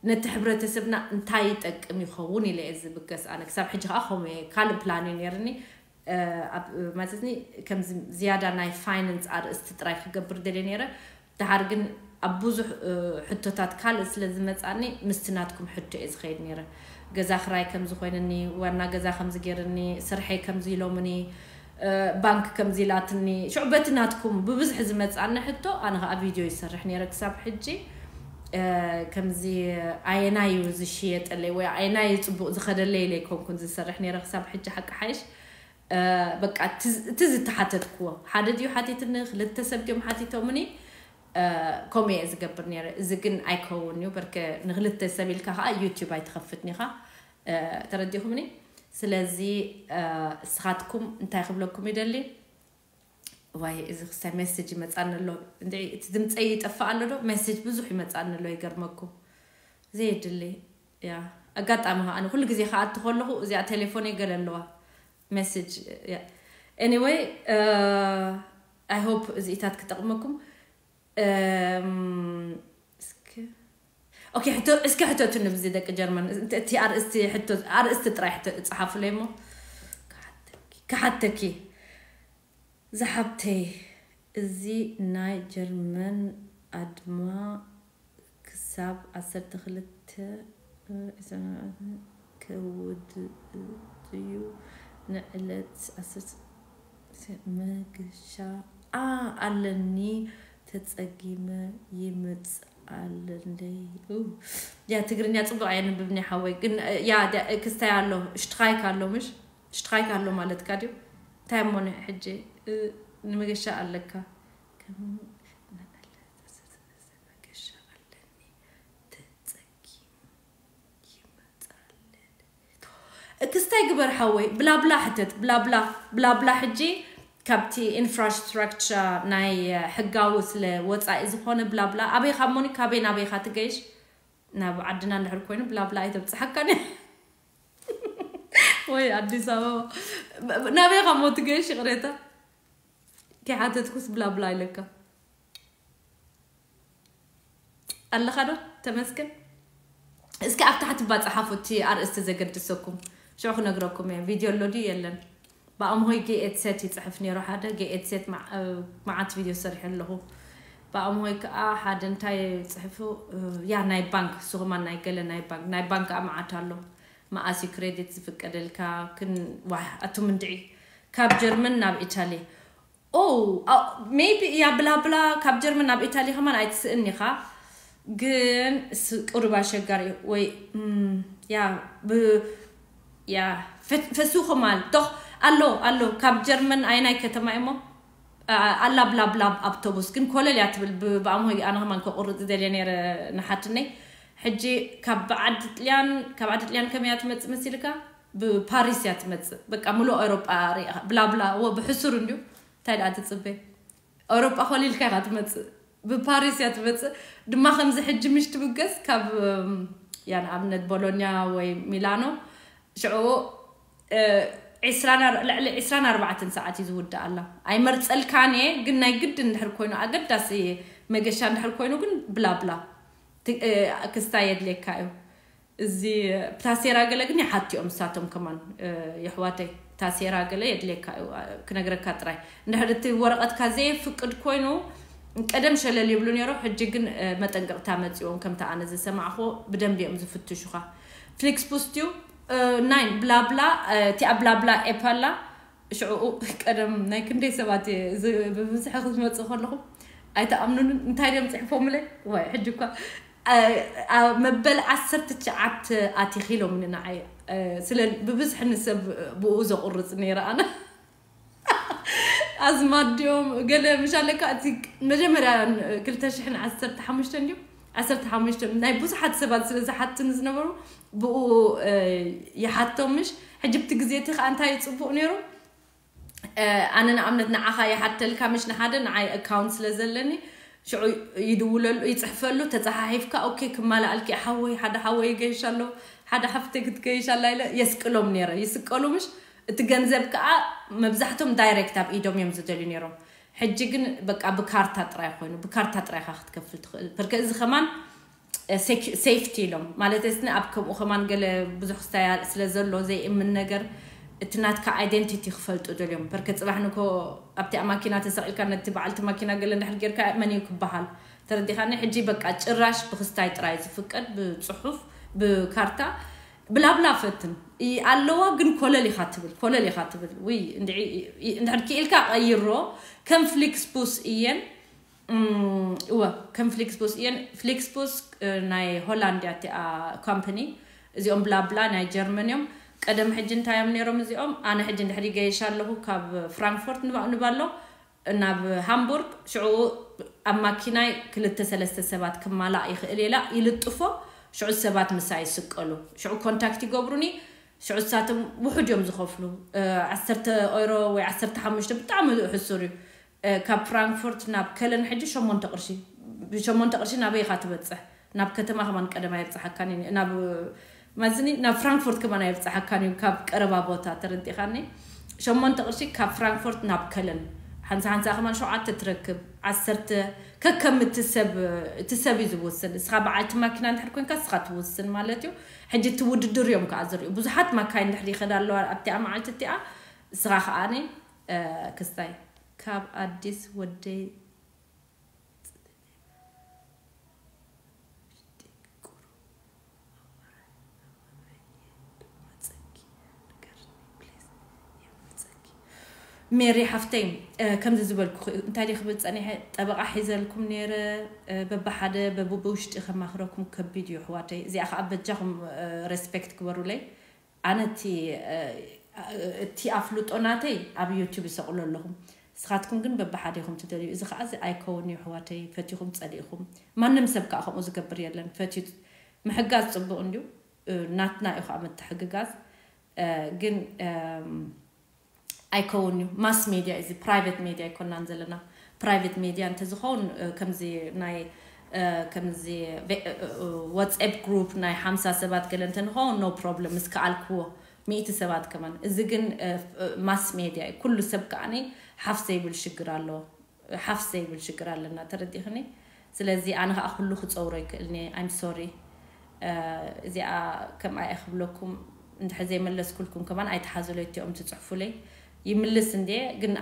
ነቲ ሕብረተሰብና እንታይ ይጠቅም ይኸውን ኢለ እየ ዝብገስ። ኣነ ክሳብ ሕጂ ከኣ ከምኡ እየ፣ ካልእ ፕላን እዩ ነይርኒ። እ፣ ኣብ፣ ማለት ኒ፣ ከምዚ ዝያዳ ናይ ፋይናንስ ኣርእስቲ ጥራይ ክገብር ደልየ ነይረ። ደሓር ግን ኣብ ብዙሕ፣ እ፣ ሕቶታት ካልእ ስለ ዝመጻኒ ምስቲ ናትኩም ሕቶ እየ ዝኸይድ ነይረ። ገዛ ክራይ ከምዚ ኮይንኒ፣ ዋና ገዛ ከምዚ ገይርኒ፣ ስርሐይ ከምዚ ኢሎምኒ፣ እ፣ ባንክ ከምዚ ኢላትኒ። ሽዑ በቲ ናትኩም ብብዝሒ ዝመጻኒ ሕቶ፣ ኣነ ከኣ ቪድዮ ይሰርሕ ነይረ ክሳብ ሕጂ። እ፣ ከምዚ ኣየናይ እዩ ዝሽየጠለይ ወይ ኣየናይ እዩ ጽቡቕ ዝኸደለይ ኢለ ኣይኮንኩን ዝሰርሕ ነይረ ክሳብ ሕጂ ሓቂ ሓይሽ። እ፣ በቃ እቲ ዝ-፣ እቲ ዝተሓተትክዎ፣ ሓደ ድዩ ሓቲትኒ፣ ክልተ ሰብ ድዮም ሓቲቶምኒ፣ እ፣ ከምኡ እየ ዝገብር ነይረ። እዚ ግን ኣይከውን እዩ፣ በርከ ንክልተ ሰብ ኢልካ ከኣ ዩቲዩብ ኣይትኸፍትን ኢኻ። እ፣ ተረዲኹምኒ? ስለዚ፣ እ፣ እስኻትኩም እንታይ ክብለኩም ይደሊ? ዋይ፣ እዚ ክስታይ ሜሴጅ ይመጻኒ ኣሎ። እንድዒ፣ እቲ ድምጸይ ይጠፍእ ኣሎ ዶ? ሜሴጅ ብዙሕ ይመጻኒ ኣሎ፣ ይገርመኩም። ዘየድሊ፣ ያ። ኣጋጣሚ ከኣ፣ ኣነ ኩሉ ግዜ ክኣቱ ከለኹ፣ እዚኣ ቴሌፎነይ ገለ ኣለዋ። ሜሴጅ፣ ያ። ኤኒወይ፣ እ፣ I hope እዚኢታት ክጠቕመኩም። እም፣ እስኪ፣ ኦኬ፣ ሕቶ፣ እስኪ ሕተቱኒ ብዚ ደቂ ጀርመን። እቲ፣ እቲ ኣርእስቲ ሕቶ፣ ኣርእስቲ ጥራይ ሕቶ፣ ጸሓፉለይ እሞ። ክሓተኪ፣ ክሓተኪ። ዝሓብተይ፣ እዚ ናይ ጀርመን ኣድማ ክሳብ ዓሰርተ ክልተ ከውድእ እዩ። ንዕለት ዓሰርተ መግሻ፣ ኣ፣ ኣለኒ። እቲ ተጸጊመ ይምጽኣለለይ። ኡ፣ ያ ትግርኛ ጽቡቕ ኣየንብብን እየ ሓወይ። ግን፣ ያ፣ ዳ-፣ ክስታይ ኣሎ፣ ሽትራይክ ኣሎ፣ ምሽ? ሽትራይክ ኣሎ ማለትካ ድዩ? እንታይ እሞ ን-፣ ሕጂ፣ እ፣ ንመገሻ ኣለካ። ከም መገሻ ኣለኒ። ተጸጊሙ ይመጻለል። ክስታይ ግበር ሓወይ፣ ብላብላ ሕተት፣ ብላብላ፣ ብላብላ ሕጂ ካብቲ ኢንፍራስትራክቸር ናይ ሕጋዊ ስለ ወጻኢ ዝኾነ ብላብላ፣ ኣበይ ካብ ሞኒ፣ ካበይ ናበይ ኢኻ ትገይሽ? ናብ ዓድና እንድሕር ኮይኑ ብላብላ ኣይተብጽሓካን እያ። ወይ ኣዲስ ኣበባ። ናበይ ካብ ሞ ትገይሽ? ይቕሬታ። ከይሓተትኩስ ብላብላ ኢለካ። ኣለኻ ዶ? ተመስገን። እስኪ ኣብ ታሕቲ ባጽሓፉ እቲ ኣርእስቲ ዘገድሰኩም። ሽዑ ክነግረኩም እየ። ቪድዮ ኣሎ ድዩ የለን? ብኣምሆይ ጌኤት ሴት ይጽሕፍ ነይሩ ሓደ። ጌኤት ሴት መዓ-፣ እ፣ መዓት ቪድዮ ሰሪሐ ኣለኹ። ብኣምሆይ ከኣ ሓደ እንታይ ጽሕፉ፣ እ፣ ያ ናይ ባንክ፣ እሱ ኸማን ናይ ገለ ናይ ባንክ፣ ናይ ባንክ ከኣ መዓት ኣሎ። መኣስ እዩ ክሬዲት ዝፍቀደልካ? ክን-፣ ዋህ፣ ኣቱም እንድዒ። ካብ ጀርመን ናብ ኢታሊ። ኦ፣ ኣ-፣ ሜይቢ፣ ያ፣ ብላ ብላ ካብ ጀርመን ናብ ኢታሊ ኸማን ኣይትስእን ኢኻ። ግን ስ-፣ ቁሩብ ኣሸጋሪ እዩ። ወይ፣ እም፣ ያ፣ ብ-፣ ያ፣ ፈ-፣ ፈሱ ኸማን። ዶኽ፣ ኣሎ፣ ኣሎ። ካብ ጀርመን ኣይናይ ከተማ እሞ? ኣ-፣ ኣላ ብላ ብላ ኣውቶቡስ። ግን ኮለል እያ ትብል። ብ-፣ ብኣምሆይ ኣነ ኸማን ከቑርጽ ደልየ ነይረ ንሓትነይ። ሕጂ ካብ ዓዲ ጥልያን፣ ካብ ዓዲ ጥልያን ከመይ እያ ትመጽእ መሲልካ? ብፓሪስ እያ ትመጽእ። በቃ ምሉእ ኤውሮጳ ሪኢኻ። ብላ ብላ፣ እወ፣ ብሕሱር እንድዩ። እንታይ ደኣ ትጽበ? ኤውሮጳ ኮሊልካ ኢኻ ትመጽእ። ብፓሪስ እያ ትመጽእ። ድማ ከምዚ ሕጂ ምሽ ትብገስ ካብ፣ እም፣ ያ ንኣብነት ቦሎኛ ወይ ሚላኖ። ሽዑ፣ እ፣ ዒስራን ኣር-፣ ልዕሊ ዒስራን ኣርባዕተን ሰዓት እዩ ዝውዳእ ኣላ። ኣይመርጸልካን እየ፣ ግን ናይ ግድን እንድሕር ኮይኑ ኣገዳሲ መገሻ እንድሕር ኮይኑ ግን ብላ ብላ ት-፣ እ፣ ክስታይ የድልየካ እዩ። እዚ ታሴራ ገለ ግን ይሓትኦም ንሳቶም ከማን፣ እ፣ የሕዋተይ ታሴራ ገለ የድልየካ እዩ፣ እ፣ ክነግረካ ጥራይ። እንድሕር እቲ ወረቐትካ ዘየፍቅድ ኮይኑ ቀደም ሸለል ይብሉ ነይሮ፣ ሕጂ ግን፣ እ፣ መጠንቀቕታ መጺዎም ከምቲ ኣነ ዝሰማዕኹ ብደንቢ እዮም ዝፍትሹኻ። ፍሊክስ ቡስ ድዩ? እ፣ ናይን ብላብላ፣ እ፣ እቲኣ ብላብላ ኤፕ ኣላ። ሽዑኡ ቀደም ናይ ክንደይ ሰባት እየ ዝ-፣ ብብዝሒ ክትመጽእ ከለኹም ኣይትኣምኑንን። እንታይ ድዮም ጽሒፎምለይ? ዋይ፣ ሕጂ እኳ፣ እ፣ ኣብ መበል ዓሰርተ ትሽዓተ ኣቲኺ ኢሎምኒ ንዓይ። እ፣ ስለ ብብዝሒ ንሰብ ብኡ ዘቑርጽ ነይረ ኣነ። ኣዝማድ ድዮም ገለ ምሽ ኣለካ፣ እቲ መጀመርያ ክልተ ሽሕን ዓሰርተ ሓሙሽተን ድዩ? ዓሰርተ ሓሙሽተ ናይ ብዙሓት ሰባት ስለ ዝሓትኒ ዝነበሩ ብኡ፣ እ፣ ይሓቶም ምሽ። ሕጂ ብቲ ግዜ እቲ ከኣ እንታይ እዩ ጽቡቕ ነይሩ? እ፣ ኣነ ንኣብነት ንዓኻ ይሓተልካ ምሽ ንሓደ ንዓይ ኣካውንት ስለ ዘለኒ ሽዑ ይድውለሉ፣ ይጽሕፈሉ፣ ተጸሓሒፍካ፣ ኦኬ፣ ክማልኣልኪ ሓወይ፣ ሓደ ሓወይ ይገይሽ ኣሎ፣ ሓደ ሓፍተይ ክትገይሽ ኣላ ኢለ የስቅሎም ነይረ። ይስቀሉ ምሽ፣ እቲ ገንዘብ ከኣ መብዛሕቶም ዳይሬክት ኣብ ኢዶም እዮም ዝደልዩ ነይሮም። ሕጂ ግን በቃ ብካርታ ጥራይ ኮይኑ፣ ብካርታ ጥራይ ኢኻ ክትከፍል ትኽእል። በርከ እዚ ከማን፣ እ፣ ሴክ-፣ ሴፍቲ ኢሎም። ማለት እስኒ ኣብ ከምኡ ከማን ገለ ብዙሕ ክስታይ ስለ ዘሎ ዘይእምን ነገር፣ እቲ ናትካ ኣይደንቲቲ ክፈልጡ ደልዮም። በርከ ጽባሕ ንኮ ኣብቲ ኣብ ማኪና ተሰቒልካ ነቲ በዓልቲ ማኪና ገለ እንድሕር ጌርካ መን እዩ ክበሃል? ተረዲኻኒ? ሕጂ በቃ ጭራሽ ብክስታይ ጥራይ ዝፍቀድ፣ ብጽሑፍ፣ ብካርታ፣ ብላብላ ፈትን። ይ-፣ ኣለዋ ግን ኮለል ኢኻ ትብል፣ ኮለል ኢኻ ትብል። ውይ፣ እንድዒ፣ ይ-፣ እንድሕር ክኢልካ ቀይሮ፣ ከም ፍሊክስ ቡስ እየን። እም፣ እወ፣ ከም ፍሊክስ ቡስ እየን። ፍሊክስ ቡስ፣ እ፣ ናይ ሆላንድ እያ እቲኣ ካምፓኒ። እዚኦም ብላብላ ናይ ጀርመን እዮም። ቀደም ሕጂ እንታይ እዮም ነይሮም እዚኦም? ኣነ ሕጂ እንድሕር ይገይሽ ኣለኹ ካብ ፍራንክፎርት ንባ-፣ ንባሎ ናብ ሃምቡርግ፣ ሽዑ ኣብ ማኪናይ ክልተ ሰለስተ ሰባት ክማላእ ይኽእል ኢላ ይልጥፎ። ሽዑ ሰባት ምሳይ ይስቀሉ። ሽዑ ኮንታክት ይገብሩኒ። ሽዑ ንሳቶም ውሑድ እዮም ዝኸፍሉ። እ፣ ዓሰርተ ኦይሮ ወይ ዓሰርተ ሓሙሽተ ብጣዕሚ ሕሱር እዩ። እ፣ ካብ ፍራንክፎርት ናብ ከለን ሕጂ ሸሞንተ ቅርሺ። ብሸሞንተ ቅርሺ ናበይ ኢኻ ትበጽሕ? ናብ ከተማ ከማን ቀደም ኣየብጽሓካን እዩ። ናብ፣ ማዝኒ ናብ ፍራንክፎርት ከማን ኣየብጽሓካን እዩ፣ ካብ ቀረባ ቦታ ተረዲኻኒ። ሸሞንተ ቅርሺ ካብ ፍራንክፎርት ናብ ከለን። ሓንሳ ሓንሳ ከማን ሸውዓተ ትረክብ፣ ዓሰርተ፣ ከከም እቲ ሰብ፣ እቲ ሰብ እዩ ዝውስን። ንስኻ በዓልቲ ማኪና እንድሕር ኮንካ ንስኻ ትውስን ማለት እዩ። ሕጂ እቲ ውድድር እዮም ከኣ ዝርእዩ። ብዙሓት ማካይን እንድሕር ይኸዳ ኣለዋ ኣብቲኣ መዓልቲ እቲኣ፣ ንስኻ ከኣኒ፣ እ፣ ክስታይ ካብ ኣዲስ ወደይ ሜሪ ሓፍተይ፣ ከምዚ ዝበልኩ እንታይ ዲ ክብል ፀኒሐ፣ ጠበቃ ሒዘልኩም ነይረ። በብሓደ በብውሽጢ ከማክረኩም ከቢድ እዩ ኣሕዋተይ። እዚኣ ከዓ በጃኹም ሬስፔክት ግበሩለይ። ኣነ እቲ ኣፍልጦ ናተይ ኣብ ዩቲብ ይሰቅሎ ኣለኹም። ንስኻትኩም ግን በብሓደ ኢኹም ትደልዩ። እዚ ከዓ እዚ ኣይከውን እዩ ኣሕዋተይ፣ ፈቲኹም ፀሊእኹም። ማንም ሰብ ከዓ ከምኡ ዝገብር የለን። ፈትዩ ምሕጋዝ ፅቡቅ እንድዩ፣ ናትና እዩ ከዓ ምትሕግጋዝ። ግን ኣይከውን እዩ። ማስ ሜድያ እዚ ፕራይቬት ሜድያ ኣይኮናን ዘለና። ፕራይቬት ሜድያ እንተዝኸውን ከምዚ ናይ ከምዚ ዋትስኣፕ ግሩፕ ናይ ሓምሳ ሰባት ገለ እንተንኸውን ኖ ፕሮብለም፣ ምስ ከኣልክዎ ሚእቲ ሰባት ከማን። እዚ ግን ማስ ሜድያ እዩ። ኩሉ ሰብ ከዓኒ ሓፍ ዘይብል ሽግር ኣለዎ። ሓፍ ዘይብል ሽግር ኣለና፣ ተረዲኽኒ? ስለዚ ኣነ ከዓ ኩሉ ክፀውሮ ይክእልኒ። ኣይም ሶሪ። እዚኣ ከምኣ እየ ክብለኩም። እንድሕር ዘይመለስኩልኩም ከማን ኣይትሓዙለይ፣ እቲኦም ትፅሕፉለይ ይምልስ እንዴ። ግን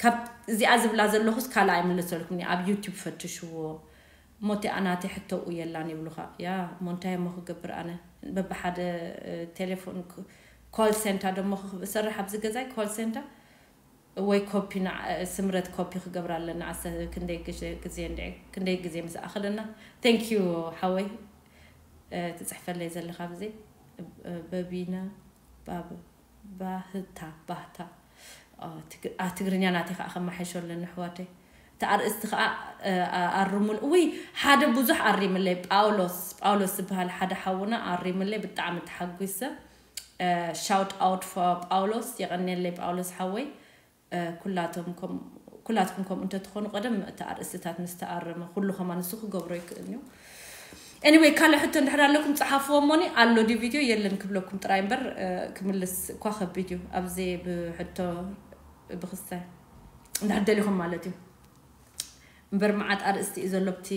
ካብ እዚኣ ዝብላ ዘለኹስ ካልኣ ኣይምልሰልኩም። ኣብ ዩቲብ ፈትሽዎ። ሞቲ ኣናቲ ሕተኡ የላን ይብሉኻ። ያ ሞንታይ እሞ ክገብር ኣነ በብሓደ ቴሌፎን ኮል ሴንታ ደሞ ክሰርሕ ኣብዚ ገዛይ ኮል ሴንታ ወይ ኮፒ ስምረት ኮፒ ክገብር ኣለና። ዓሰርተ ክንደይ ግዜ ክንደይ ግዜ ምስ ኣኸለና። Thank you ሓወይ ትጽሕፈለይ ዘለኻ ብዚ በቢና ባብ ባህታ ባህታ ትግርኛ ናተይ ከዓ ከመሓይሾ ኣለኒ ኣሕዋተይ። እቲ ኣርእስቲ ከዓ ኣርሙል ውይ ሓደ ብዙሕ ኣሪምለይ ጳውሎስ ጳውሎስ ዝበሃል ሓደ ሓውና ኣሪምለይ ብጣዕሚ ተሓጒሰ። Shout out for ጳውሎስ የቐንየለይ ጳውሎስ ሓወይ። ኩላትኩም ከምኡ እንተትኾኑ ቀደም እቲ ኣርእስትታት ምስ ተኣረመ ኩሉ ከማን ንሱ ክገብሮ ይክእል እዩ። Anyway ካልእ ሕቶ እንድሕር ኣለኩም ፀሓፍዎ እሞኒ ኣሎ ዲ ቪድዮ የለን ክብለኩም ጥራይ እምበር ክምልስ እኳ ከቢድ እዩ ኣብዚ ብሕቶ ብክስታይ እንድሕር ደሊኹም ማለት እዩ። እምበር መዓት ኣርእስቲ እዩ ዘሎ ኣብቲ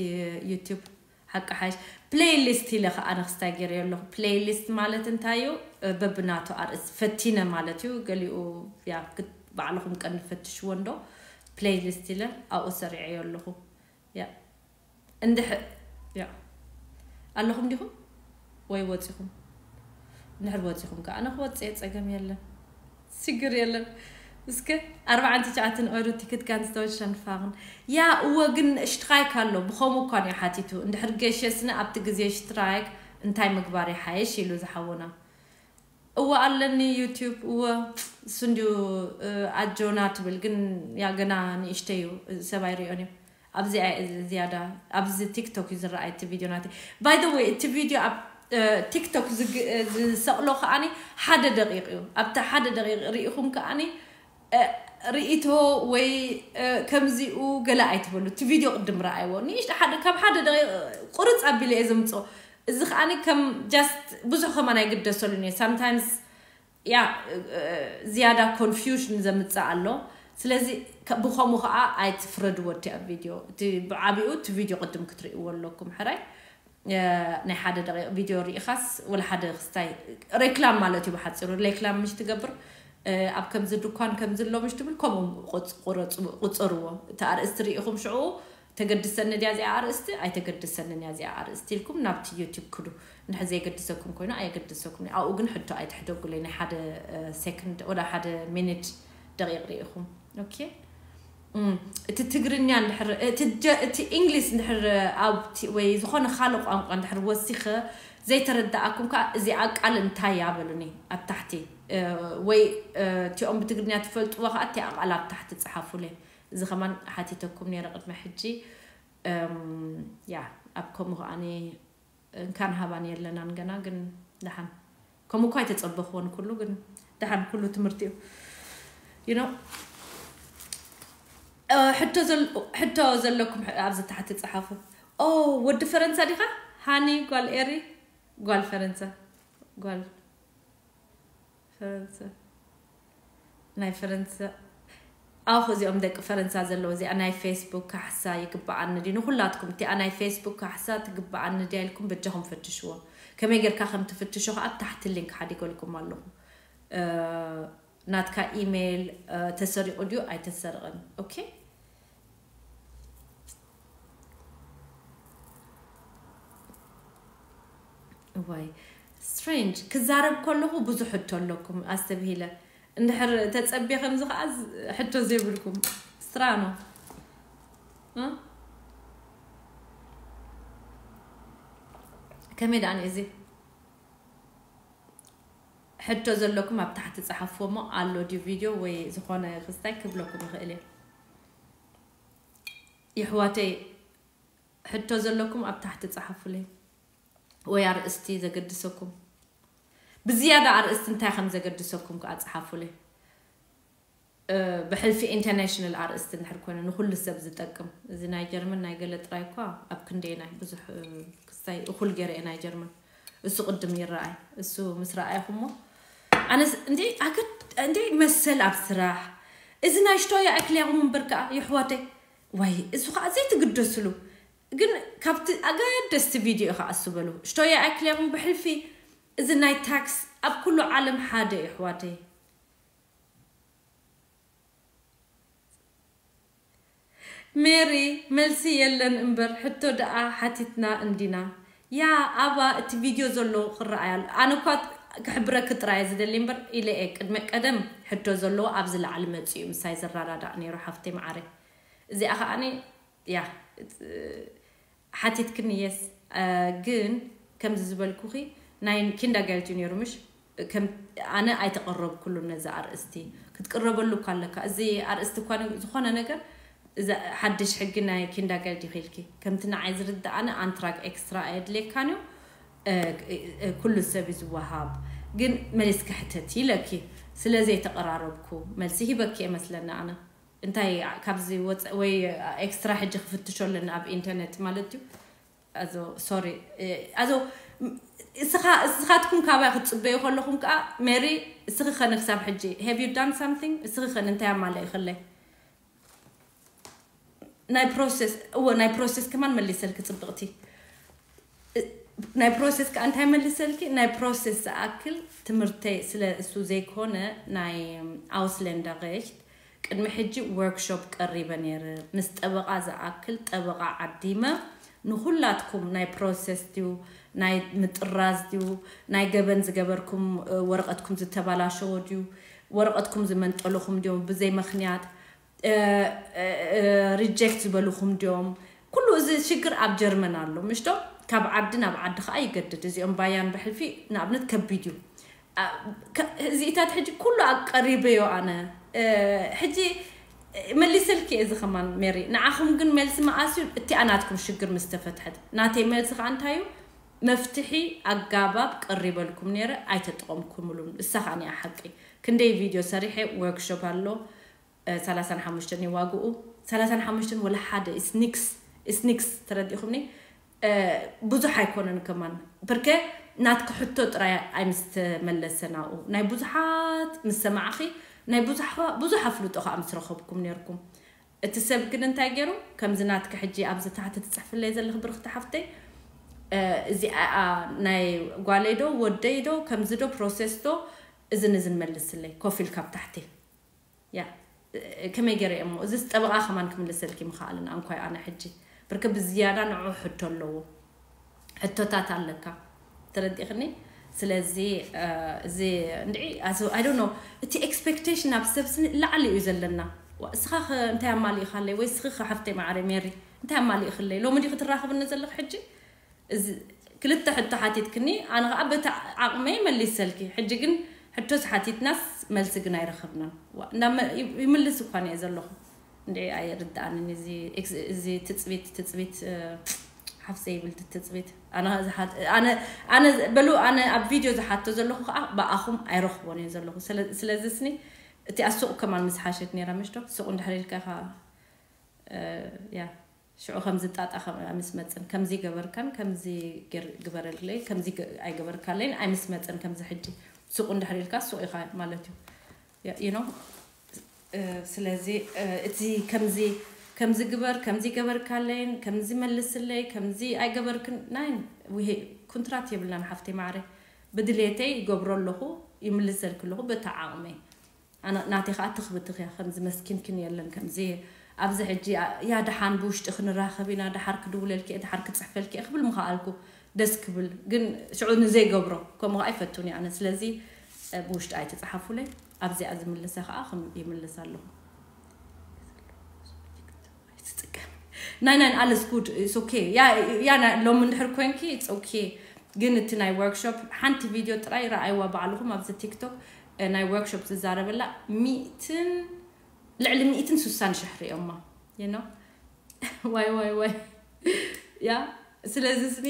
ዩቲብ ሓቂ ሓይሽ ፕሌይሊስት ኢለ ከዓ ንክስታይ ገይረዮ ኣለኹ። ፕሌይሊስት ማለት እንታይ እዩ? በብናቱ ኣርእስቲ ፈቲነ ማለት እዩ። ገሊኡ ያ ባዕልኹም ቀንዲ ፈትሽዎ እንዶ ፕሌይሊስት ኢለ ኣብኡ ሰሪዐዮ ኣለኹ። ያ እንድሕ ያ ኣለኹም ዲኹም ወይ ወፂኹም? እንድሕር ወፂኹም ከዓ ኣነ ክወፅእ ፀገም የለን። ስግር የለን። እስከ ኣርባዓን ትሽዓትን ኦይሮ ቲክት ጋንስ ዶይችላንድ ፋርን ያ እወ ግን ሽትራይክ ኣሎ ብኸሙ እኳ ንዩ ሓቲቱ እንድሕር ገሸስነ ኣብቲ ግዜ ሽትራይክ እንታይ ምግባር ይሓየሽ ኢሉ ዝሓወና። እወ ኣለኒ ዩቲብ እወ እሱ እንድዩ ኣጆና ትብል ግን ያ ገና ንእሽተይ እዩ ሰብ ኣይሪኦን እዩ። ኣብዚ ዝያዳ ኣብዚ ቲክቶክ እዩ ዝረኣይ እቲ ቪድዮ ናተይ። By the way እቲ ቪድዮ ኣብ ቲክቶክ ዝሰቕሎ ከዓኒ ሓደ ደቂቕ እዩ። ኣብቲ ሓደ ደቂቕ ርኢኹም ከዓኒ ርእቶ ወይ ከምዚኡ ገለ ኣይትበሉ። እቲ ቪድዮ ቅድም ረኣይዎ ንእሽቶ ሓደ ካብ ሓደ ደቂቕ ቁርፅ ኣቢለ እየ ዘምፅኦ። እዚ ከዓኒ ከም just ብዙሕ ከማን ኣይግደሰሉን እየ sometimes ያ ዝያዳ ኮንፊውሽን ዘምፅእ ኣሎ። ስለዚ ብኸሙ ከዓ ኣይትፍረድዎ እቲ ኣብ ቪድዮ እቲ ብዓብኡ እቲ ቪድዮ ቅድም ክትርእይዎ ኣለኩም ሕራይ። ናይ ሓደ ደቂቕ ቪድዮ ርኢኻስ ወላ ሓደ ክስታይ ሬክላም ማለት እዩ ብሓፂሩ ሬክላም ምሽ ትገብር። ኣብ ከምዚ ድኳን ከምዚ ኣሎ ምሽ ትብል ከምኡ ቁፅርዎ እቲ ኣርእስቲ ርኢኹም ሽዑ ተገድሰኒ ድያ እዚኣ ኣርእስቲ ኣይተገድሰንን እያ እዚኣ ኣርእስቲ ኢልኩም ናብቲ ዩቲብ ክዱ። እንድሕር ዘየገድሰኩም ኮይኑ ኣየገድሰኩም እዩ ኣብኡ ግን ሕቶ ኣይትሕደጉለይ ናይ ሓደ ሰክንድ ወላ ሓደ ሚኒት ደቂቕ ርኢኹም። ኦኬ እቲ ትግርኛ እንድሕር እቲ እንግሊሽ እንድሕር ኣብቲ ወይ ዝኾነ ካልእ ቋንቋ እንድሕር ወሲኸ ዘይተረዳኣኩም ከዓ እዚኣ ቃል እንታይ እያ በሉኒ ኣብ ታሕቲ። ወይ እቲኦም ብትግርኛ ትፈልጥዎ ከዓ እቲኣ ቃል ኣብ ታሕቲ ፀሓፉለይ። እዚ ከማን ሓቲተኩም ነይረ ቅድሚ ሕጂ። ያ ኣብ ከምኡ ከዓኒ እንካን ሃባን የለናን ገና ግን ደሓን ከምኡ እኳ ኣይተፀበኽዎን ኩሉ ግን ደሓን ኩሉ ትምህርቲ እዩ። You know ሕቶ ዘለኩም ኣብዚ ታሕቲ ፀሓፉ። ኦ ወዲ ፈረንሳ ዲኻ ሃኒ ጓል ኤሪ ጓል ፈረንሳ ጓል ፈረንሳ ናይ ፈረንሳ ኣኹ እዚኦም ደቂ ፈረንሳ ዘለዉ እዚኣ ናይ ፌስቡክ ካሕሳ ይግበኣኒ ድዩ ንኩላትኩም እቲኣ ናይ ፌስቡክ ካሕሳ ትግበኣኒ ድያ ኢልኩም በጃኹም ፈትሽዎ። ከመይ ጌርካ ከም ትፍትሾ ከዓ ኣብ ታሕቲ ሊንክ ሓዲገልኩም ኣለኹ። ናትካ ኢሜይል ተሰሪቑ ድዩ ኣይተሰርቕን? ኦኬ እዋይ strange ክዛረብ ከለኹ ብዙሕ ሕቶ ኣለኩም ኣስተብሂለ። እንድሕር ተጸብየ ከምዚ ከዓ ዝ- ሕቶ ዘይብልኩም ስትራኖ እ? ከመይ ደኣ እዚ ሕቶ ዘለኩም ኣብ ታሕቲ ጸሓፍዎ እሞ ኣሎ ድዩ ቪድዮ ወይ ዝኾነ ክስታይ ክብለኩም ይኽእል እየ። የሕዋተይ ሕቶ ዘለኩም ኣብ ታሕቲ ጸሓፉለይ ወይ ኣርእስቲ ዘገድሰኩም ብዝያዳ ኣርእስቲ እንታይ ከም ዘገድሰኩም ከዓ ጸሓፉለይ። ብሕልፊ ኢንተርናሽናል ኣርእስቲ እንድሕር ኮይኑ ንኩሉ ሰብ ዝጠቅም እዚ ናይ ጀርመን ናይ ገለ ጥራይ እኳ ኣብ ክንደየናይ ብዙሕ ክስታይ እኩል ገይረ ናይ ጀርመን እሱ ቅድም ይረኣይ እሱ ምስ ረኣይኹሞ ኣነስ እንዴ ኣገድ እንዴ መሰል ኣብ ስራሕ እዚ ናይ ሽቶያ ኣይክልያኹም እምበር ከዓ ይሕዋተይ ዋይ እሱ ከዓ ዘይትግደስሉ ግን ካብቲ ኣገደስቲ ቪድዮ ከዓ እሱ በሉ ሽቶያ ኣይክልያኹም ብሕልፊ እዚ ናይ ታክስ ኣብ ኩሉ ዓለም ሓደ ይሕዋተይ ሜሪ መልሲ የለን እምበር ሕቶ ደኣ ሓቲትና እንዲና ያ ኣባ እቲ ቪድዮ ዘሎ ክረኣይ ኣሎ ኣነ እኳ ክሕብረኪ ጥራየ ዝደሊ እምበር ኢለ እየ ቅድመ ቀደም ሕቶ ዘለዎ ኣብዚ ላዕሊ መፂኡ ምሳይ ዝረዳዳእ ነይሩ ሓፍተይ መዓረይ እዚኣ ከዓኒ ያ ሓቲትክኒ የስ ግን ከምዚ ዝበልኩኺ ናይ ኪንዳጋይልት እዩ ነይሩ ምሽ ከም ኣነ ኣይተቐረብኩሉን ነዚ ኣርእስቲ ክትቅረበሉ እኳ ኣለካ እዚ ኣርእስቲ እኳ ዝኾነ ነገር እዚ ሓድሽ ሕጊ ናይ ኪንዳጋይልት ይኽልኪ ከምቲ ንዓይ ዝርዳኣነ ኣንትራግ ኤክስትራ ኣየድልየካን እዩ ኩሉ ሰብ እዩ ዝወሃብ ግን መሊስ ክሕተት ይለኪ ስለ ዘይተቐራረብኩ መልሲ ሂበኪ የመስለኒ ኣነ እንታይ ካብዚ ወፀ ወይ ኤክስትራ ሕጂ ክፍትሾ ኣለና ኣብ ኢንተርኔት ማለት እዩ ኣዞ ሶሪ ኣዞ እስኻ እስኻትኩም ካባይ ክትፅበዩ ከለኹም ከዓ ሜሪ እስኺ ኸነ ክሳብ ሕጂ have you done something እስኺ ኸነ እንታይ ኣማለ ይኽለይ ናይ ፕሮሰስ እዎ ናይ ፕሮሰስ ከማን መሊሰልኪ ፅብቕቲ ናይ ፕሮሰስ ከዓ እንታይ መሊሰልኪ ናይ ፕሮሰስ ዝኣክል ትምህርተይ ስለ እሱ ዘይኮነ ናይ ኣውስለንዳ ሬሽት ቅድሚ ሕጂ ወርክሾፕ ቀሪበ ነይረ ምስ ጠበቓ ዝኣክል ጠበቓ ዓዲመ ንኩላትኩም ናይ ፕሮሰስ ድዩ ናይ ምጥራዝ ድዩ ናይ ገበን ዝገበርኩም ወረቐትኩም ዝተባላሸዎ ድዩ ወረቐትኩም ዝመንጠልኹም ድዮም ብዘይ ምኽንያት ሪጀክት ዝበልኹም ድዮም ኩሉ እዚ ሽግር ኣብ ጀርመን ኣሎ ምሽዶ ካብ ዓዲ ናብ ዓዲ ከዓ ይገድድ እዚኦም ባያን ብሕልፊ ንኣብነት ከቢድ እዩ እዚኢታት ሕጂ ኩሉ ኣቀሪበዮ ኣነ ሕጂ መሊሰልኪ እዚ ከማን ሜሪ ንዓኹም ግን መልሲ መኣስዩ እቲኣ ናትኩም ሽግር ምስ ተፈትሐት ናተይ መልሲ ከዓ እንታይ እዩ መፍትሒ ኣጋባብ ቀሪበልኩም ነይረ ኣይተጠቐምኩምሉን እሳ ከዓ ኒኣ ሓቂ ክንደይ ቪድዮ ሰሪሐ ወርክሾፕ ኣሎ ሰላሳን ሓሙሽተን እዩ ዋግኡ ሰላሳን ሓሙሽተን ወላ ሓደ ኢስኒክስ ኢስኒክስ ተረዲእኹምኒ ብዙሕ ኣይኮነን ከማን ብርከ ናትኪ ሕቶ ጥራይ ኣይምስተመለሰ ናብኡ ናይ ብዙሓት ምስ ሰማዕኺ ናይ ብዙሕ ኣፍልጦ ከዓ ምስ ረኸብኩም ነርኩም እቲ ሰብ ግን እንታይ ገይሩ ከምዚ ናትኪ ሕጂ ኣብዚ ታሕቲ ትፅሕፍለይ ዘለኺ ብርኽቲ ሓፍተይ እዚኣ ናይ ጓለይ ዶ ወደይ ዶ ከምዚ ዶ ፕሮሰስ ዶ እዝን እዝን መልስለይ ኮፍ ኢልካ ኣብ ታሕቲ ያ ከመይ ገይረ እሞ እዚስ ጠበቓ ከማን ክምልሰልኪ ምኽኣልን ኣንኳይ ኣነ ሕጂ ብርክ ብዝያዳ ንዑ ሕቶ ኣለዎ ሕቶታት ኣለካ ተረዲኽኒ ስለዚ እዚ እንድዒ ኣይ ዶንት ኖ እቲ ኤክስፔክቴሽን ኣብ ሰብ ስኒ ላዕሊ እዩ ዘለና እስኻ እንታይ ኣማሊእኻለይ ወይ እስኺ ሓፍተይ ማዕረ ሜሪ እንታይ ኣማሊእኽለይ ሎሚ ዲ ክትራኽብኒ ዘለኽ ሕጂ እዚ ክልተ ሕቶ ሓቲትክኒ ኣነ ከዓ በቲ ዓቕመይ መሊሰልኪ ሕጂ ግን ሕቶስ ሓቲትናስ መልሲ ግን ኣይረኸብናን ይምልስ እኳ እየ ዘለኹ እንድዒ ኣይርድኣንን እዚ ትፅቢት ትፅቢት ሓፍ ዘይብል ትፅቢት ኣነ በሉ ኣነ ኣብ ቪድዮ ዝሓቶ ዘለኹ ከዓ ብኣኹም ኣይረኽቦን እየ ዘለኹ ስለዚ ስኒ እቲ ኣሱቕ ከማን ምስ ሓሸት ነራ ምሽዶ ሱቕ እንድሕር ኢልካ ያ ሽዑ ከምዚ ጣጣ ምስ መፅን ከምዚ ገበርካን ከምዚ ግበረለይ ከምዚ ኣይገበርካለይን ኣይምስ መፅን ከምዚ ሕጂ ሱቕ እንድሕር ኢልካ ሱቕ ኢኻ ማለት እዩ you know ስለዚ እቲ ከምዚ ከምዚ ግበር ከምዚ ገበርካለይን ከምዚ መልስለይ ከምዚ ኣይገበርክን ናይ ኩንትራት የብልናን ሓፍተይ ማዕረ ብድሌተይ ይገብሮ ኣለኹ ይምልሰልክ ኣለኹ በታ ዓቕመይ ናተይ ከዓ ትኽብትኽ እያ ከምዚ መስኪንክን የለን ከምዚ ኣብዚ ሕጂ ያ ደሓን ብውሽጢ ክንራኸብ ኢና ደሓር ክድውለልክ እየ ደሓር ክፅሕፈልክ እየ ክብል ምኸኣልኩ ደስ ክብል ግን ሽዑ ንዘይገብሮ ከምኡ ከዓ ይፈቱን እየ ኣነ ስለዚ ብውሽጢ ኣይትፅሓፉለይ ኣብዚኣ ዝምልሰ ከዓ ከም ይምልስ ኣለኹ። ናይ ናይ ኣለስ ጉድ ኦኬ። ያ ያ ና- ሎም እንድሕር ኮንኪ ኦኬ። ግን እቲ ናይ ወርክሾፕ ሓንቲ ቪድዮ ጥራይ ረኣይዋ ባዕልኹም ኣብዚ ቲክቶክ። እ፣ ናይ ወርክሾፕ ዝዛረበላ ሚእትን ልዕሊ ሚእትን ስሳን ሽሕ ሪኦማ ኖ ዋይ ዋይ ዋይ። ያ ስለዚ ስኒ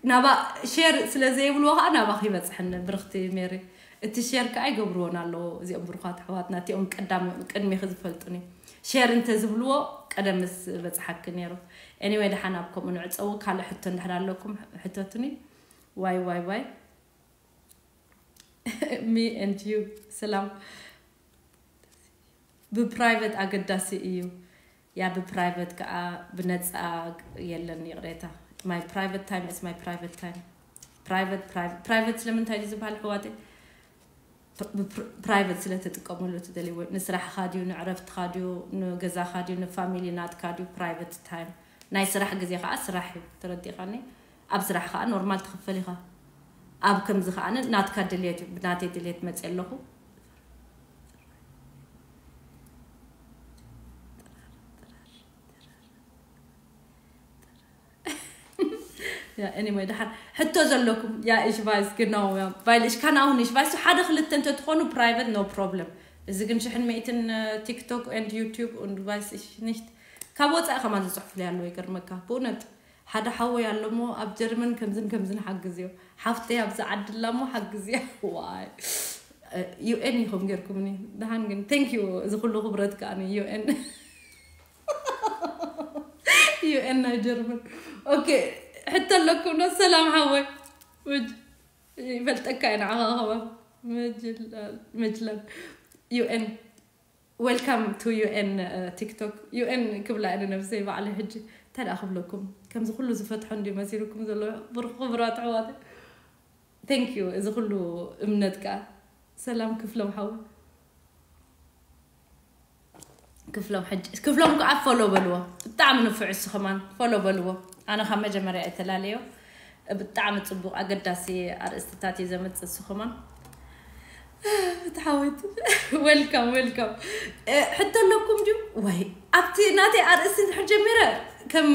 ናባ ሼር ስለ ዘይብልዎ ከዓ ናባኺ ይበፅሐኒ ብርኽቲ ሜሪ። እቲ ሼር ከዓ ይገብርዎን ኣለዎ እዚኦም ብሩኻት ኣሕዋትና እቲኦም ቀዳም ቅድሚኺ ዝፈልጡኒ። ሼር እንተ ዝብልዎ ቀደምስ በፅሓኪ ነይሩ። ኤኒወይ ደሓን ኣብ ከምኡ ንዕፀዉ። ካልእ ሕቶ እንድሕር ኣለኩም ሕተቱኒ። ዋይ ዋይ ዋይ me and you ሰላም። ብፕራይቨት ኣገዳሲ እዩ። ያ ብፕራይቨት ከዓ ብነፃ የለን። ይቕሬታ my private time is my private time። ፕራይቨት ፕራይቨት ስለምንታይ እዩ ዝበሃል ኣሕዋተይ? ፕራይቨት ስለ ትጥቀመሉ ትደልይዎ ንስራሕኻ ድዩ ንዕረፍትኻ ድዩ ንገዛኻ ድዩ ንፋሚሊ ናትካ ድዩ ፕራይቨት ታይም። ናይ ስራሕ ግዜ ከዓ ስራሕ እዩ ተረዲእኻኒ። ኣብ ስራሕ ከዓ ኖርማል ትኽፈል ኢኻ። ኣብ ከምዚ ከዓ ናትካ ድልየት እዩ ብናተይ ድልየት መፅእ ኣለኹ። Ja, anyway, ደሓር ሕቶ ዘለኩም ያ እሽ ቫይስ ግናው ያ ቫይል እሽ ካን ኣሁን እሽ ቫይስ ሓደ ክልተ እንተ ትኾኑ private no problem። እዚ ግን ሽሕን ሚእትን ቲክቶክ and YouTube und weiß ich nicht ካብ ወፃኢ ከማን ዝፅሕፉ ኣለዉ። ይገርመካ ብእውነት ሓደ ሓወይ ኣሎ እሞ ኣብ ጀርመን ከምዝን ከምዝን ሓግዝዮ ሓፍተይ ኣብዚ ዓዲ ኣላ እሞ ሓግዝያ ዋይ UN ኢኹም ጌርኩምኒ። ደሓን ግን thank you እዚ ኩሉ ክብረት ከዓ UN UN ናይ ጀርመን። ኦኬ ሕቶ ኣለኩም ዶ? ሰላም ሓወይ ይፈልጠካ እየ ንዓኻ ከማን መጅላን UN welcome to UN TikTok UN ክብላ እየ ንነብሰይ ባዕለይ ሕጂ እንታይ ደኣ ክብለኩም ከምዚ ኩሉ ዝፈትሖ እንዲ መሲልኩም ዘሎ ብርኩ ክብራት ኣሕዋተይ thank you እዚ ኩሉ እምነት ከዓ ሰላም ክፍሎም ሓወይ ክፍሎም ሕጂ ክፍሎም ከዓ ፎሎ በልዎ ብጣዕሚ ንፉዕ እሱ ከማን ፎሎ በልዎ ኣነ ካብ መጀመርያ እየ ተላለዮ ብጣዕሚ ፅቡቅ ኣገዳሲ ኣርእስትታት እዩ ዘምፅእ እሱ ከማን ብትሓወት welcome welcome ሕቶ ኣለኩም ድዩ ወይ ኣብቲ ናተይ ኣርእስቲ እንድሕር ጀሚረ ከም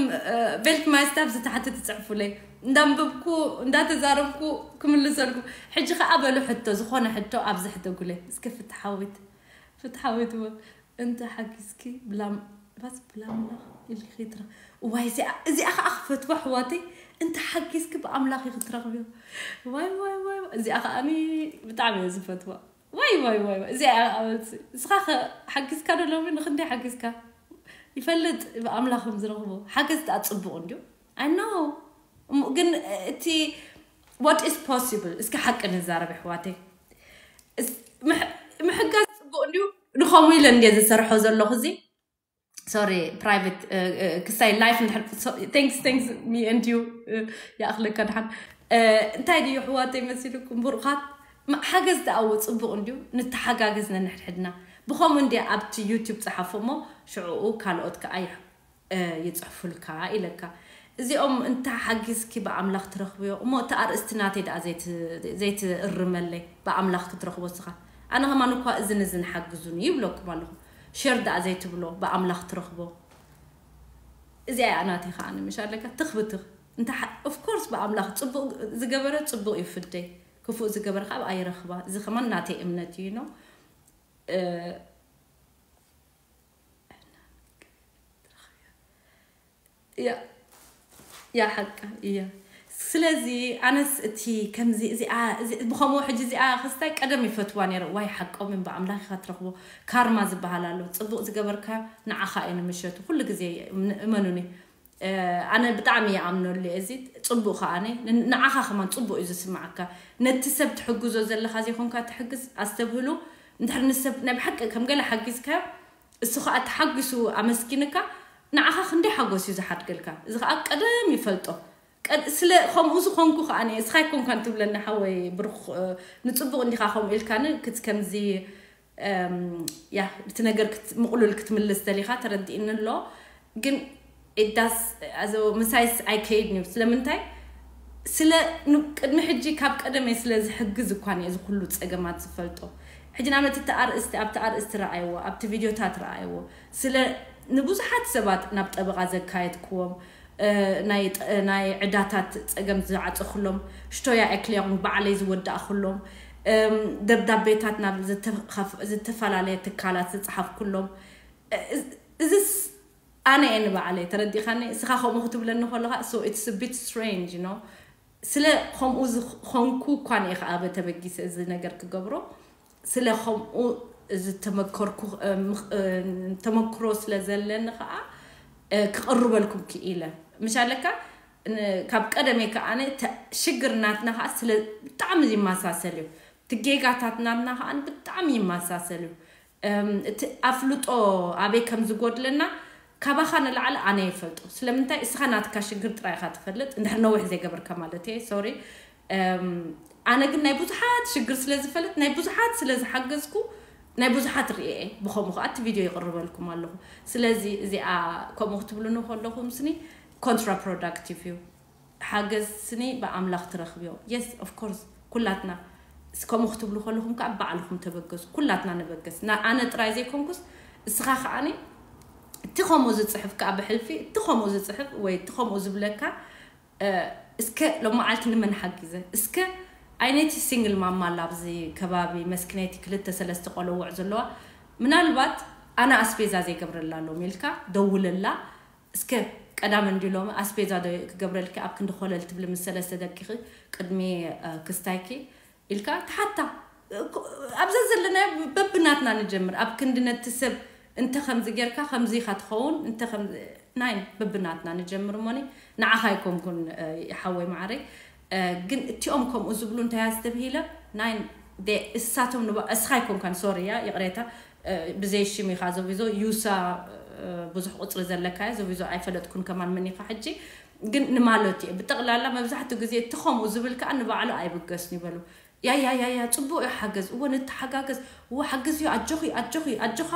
ቬልት ማይስታፍ ዝተሓተ ትፅሕፉለይ እንዳንበብኩ እንዳተዛረብኩ ክምልሰልኩም ሕጂ ከዓ በሉ ሕቶ ዝኾነ ሕቶ ኣብዚ ሕደጉለይ እስከ ፍትሓዊት ፍትሓዊት እወ እንተ ሓጊዝኪ ብላም ባስ ብላምላኽ ኢልኪ ክትረ ዋይ እዚኣ እዚኣ ከዓ ክፈትዋ ኣሕዋተይ እንተ ሓጊዝኪ ብኣምላኽ ክትረኽብዮ ዋይ ዋይ ዋይ እዚኣ ከዓ ብጣዕሚ እየ ዝፈትዋ ዋይ ዋይ ዋይ እዚኣ እያ ኣበልሲ እስኻ ሓጊዝካ ዶ ሎሚ ንክንደይ ሓጊዝካ ይፈልጥ ብኣምላኽ ከም ዝረኽቦ ሓገዝ ከዓ ፅቡቕ እንድዩ ኣኖ ግን እቲ what is possible እስኪ ሓቂ ንዛረብ ኣሕዋተይ ምሕጋዝ ፅቡቅ እንድዩ ንከምኡ ኢለ እንድየ ዝሰርሖ ዘለኹ እዚ sorry private ክሳይ life thanks thanks me and you ይኣኽለካ ድሓን እንታይ ድዩ ኣሕዋተይ መሲልኩም ብሩኻት ሓገዝ ደኣዎ ፅቡቅ እንድዩ ንተሓጋገዝ ነንሕድሕድና ብኸምኡ እንድየ ኣብቲ ዩቱብ ፀሓፎ እሞ ሽዕኡ ካልኦት ከዓ ይፅሕፉልካ ኢለካ እዚኦም እንተ ሓጊዝኪ ብኣምላኽ ትረኽብዮ እሞ እቲ ኣርእስቲ ናተይ ደኣ ዘይትእርመለይ ብኣምላኽ ክትረኽቦ ስኻ ኣነ ከማን እኳ እዝን እዝን ሓግዙኒ ይብለኩም ኣለኹ ሸር ደኣ ዘይትብሎ ብኣምላኽ ትረኽቦ እዚኣ እያ ናተይ ከዓ ንምሽ ኣለካ ትኽብትኽ እንተ of course ብኣምላኽ ፅቡቅ ዝገበረ ፅቡቅ እዩ ፍደይ ክፉእ ዝገበረ ከዓ ኣይረኽባ እዚ ከማን ናተይ እምነት እዩ ነው ያ ሓቃ እያ ስለዚ ኣነስ እቲ ከምዚ እዚኣ ብኸምኡ ሕጂ እዚኣ ክስታይ ቀደም ይፈትዋ ነረ ዋይ ሓቆምን ብኣምላኽ ኢኻ ትረኽቦ ካርማ ዝበሃል ኣሎ ፅቡቅ ዝገበርካ ንዓኻ እዩ ንምሸቱ ኩሉ ግዜ እመኑኒ ኣነ ብጣዕሚ ይኣምነሉ እዚ ፅቡቅ ከዓነ ንዓኻ ከማን ፅቡቅ እዩ ዝስማዓካ ነቲ ሰብ ትሕግዞ ዘለካ ዘይኮንካ ትሕግዝ ኣስተብህሉ እንድሕር ንሰብ ናይ ብሓቂ ከም ገለ ሓጊዝካዮ እሱ ከዓ ተሓጒሱ ኣመስጊንካ ንዓኻ ክንደይ ሓጎስ እዩ ዝሓድገልካ እዚ ከዓ ቀደም ይፈልጦ ስለ ከምኡ ዝኾንኩ ከዓ እስኻ ይኮንካን ትብለኒ ሓወይ ብሩኽ ንፅቡቅ እንዲኻ ከምኡ ኢልካኒ ክት ከምዚ ያ እቲ ነገር ምቕሉል ክትምልስ ደሊኻ ተረዲእኒ ኣሎ ግን ዳስ ምሳይስ ኣይከይድን እዩ ስለምንታይ ስለ ቅድሚ ሕጂ ካብ ቀደመይ ስለ ዝሕግዝ እኳ እዚ ኩሉ ፀገማት ዝፈልጦ ሕጂ ንኣብነት እቲ ኣርእስቲ ኣብቲ ኣርእስቲ ረኣይዎ ኣብቲ ቪድዮታት ረኣይዎ ስለ ንብዙሓት ሰባት ናብ ጠበቓ ዘካየድክዎም ናይ ዕዳታት ፀገም ዝዓፀኩሎም ሽቶያ ኤክሊዮን ባዕለይ ዝወዳእኩሎም ደብዳቤታት ናብ ዝተፈላለየ ትካላት ዝፀሓፍኩሎም እዚስ ኣነ እየ ንባዕለይ ተረዲኻኒ እስኻ ከምኡ ክትብለኒ ከለኻ so it's a bit strange you know ስለ ከምኡ ዝኾንኩ እኳ እየ ከኣ ተበጊሰ እዚ ነገር ክገብሮ ስለ ከምኡ ዝተመከርኩ ተመክሮ ስለ ዘለኒ ከኣ ክቕርበልኩም ክኢለ ምሻለካ ካብ ቀደመይ ከኣ ሽግር ናትና ከኣ ስለ ብጣዕሚ ይመሳሰል እዩ ትጌጋታት ናትና ከኣ ብጣዕሚ ይመሳሰል እዩ እቲ ኣፍልጦ ኣበይ ከም ዝጎድለና ካባኻ ንላዕሊ ኣነ ይፈልጦ ስለምንታይ እስኻ ናትካ ሽግር ጥራይ ኢኻ ትፈልጥ እንድሕር ነዊሕ ዘይገበርካ ማለት እየ sorry ኣነ ግን ናይ ብዙሓት ሽግር ስለ ዝፈልጥ ናይ ብዙሓት ስለ ዝሓገዝኩ ናይ ብዙሓት ርእየ እየ ብኸምኡ ከዓ እቲ ቪድዮ ይቕርበልኩም ኣለኹ ስለዚ እዚኣ ከምኡ ክትብሉኒ ከለኹም ስኒ contraproductive እዩ ሓገዝ ስኒ ብኣምላኽ ትረኽብዮ yes of course ኩላትና ከምኡ ክትብሉ ከለኹም ከዓ ባዕልኹም ተበገሱ ኩላትና ነበገስ ኣነ ጥራይ ዘይኮንኩስ እስኻ ከዓኒ እቲ ከምኡ ዝፅሕፍ ከዓ ብሕልፊ እቲ ከምኡ ዝፅሕፍ ወይ እቲ ከምኡ ዝብለካ እስከ ሎመዓልቲ ንመን ሓጊዘ እስከ ኣይነቲ ሲንግል ማማ ላብዚ ከባቢ መስኪነይቲ ክልተ ሰለስተ ቆለውዕ ዘለዋ ምናልባት ኣነ ኣስቤዛ ዘይገብረላ ሎም ኢልካ ደውለላ እስከ ቀዳም እንዲ ሎሚ ኣስቤዛ ዶ ክገብረልኪ ኣብ ክንዲ ኮለል ትብሊ ምስ ሰለስተ ደቂኺ ቅድሚ ክስታይኪ ኢልካ ትሓታ ኣብዛ ዘለና በብናትና ንጀምር ኣብ ክንዲ ነቲ ሰብ እንተ ከምዚ ጌርካ ከምዚ ኢኻ ትኸውን እንተ ናይ በብናትና ንጀምር እሞኒ ንዓኻ ኣይኮንኩን ይሓወይ ማዕረይ ግን እቲኦም ከምኡ ዝብሉ እንታይ ኣስተብሂለ ናይ እሳቶም እስኻ ኣይኮንካን ሶሪ ያ ይቕሬታ ብዘይ ሽም ኢኻ ዘቢዞ ዩሳ ብዙሕ ቁፅሪ ዘለካ እያ ዘቢዞ ኣይፈለጥኩን ከማን መን ኢኻ ሕጂ ግን ንማለቱ እየ ብጠቕላላ መብዛሕትኡ ግዜ እቲ ከምኡ ዝብል ከዓ ንባዕሉ ኣይብገስን ይበሉ ያያያያ ፅቡቅ እዩ ሓገዝ እወ ንተሓጋገዝ እወ ሓግዝ እዩ ኣጆኺ ኣጆኺ ኣጆኻ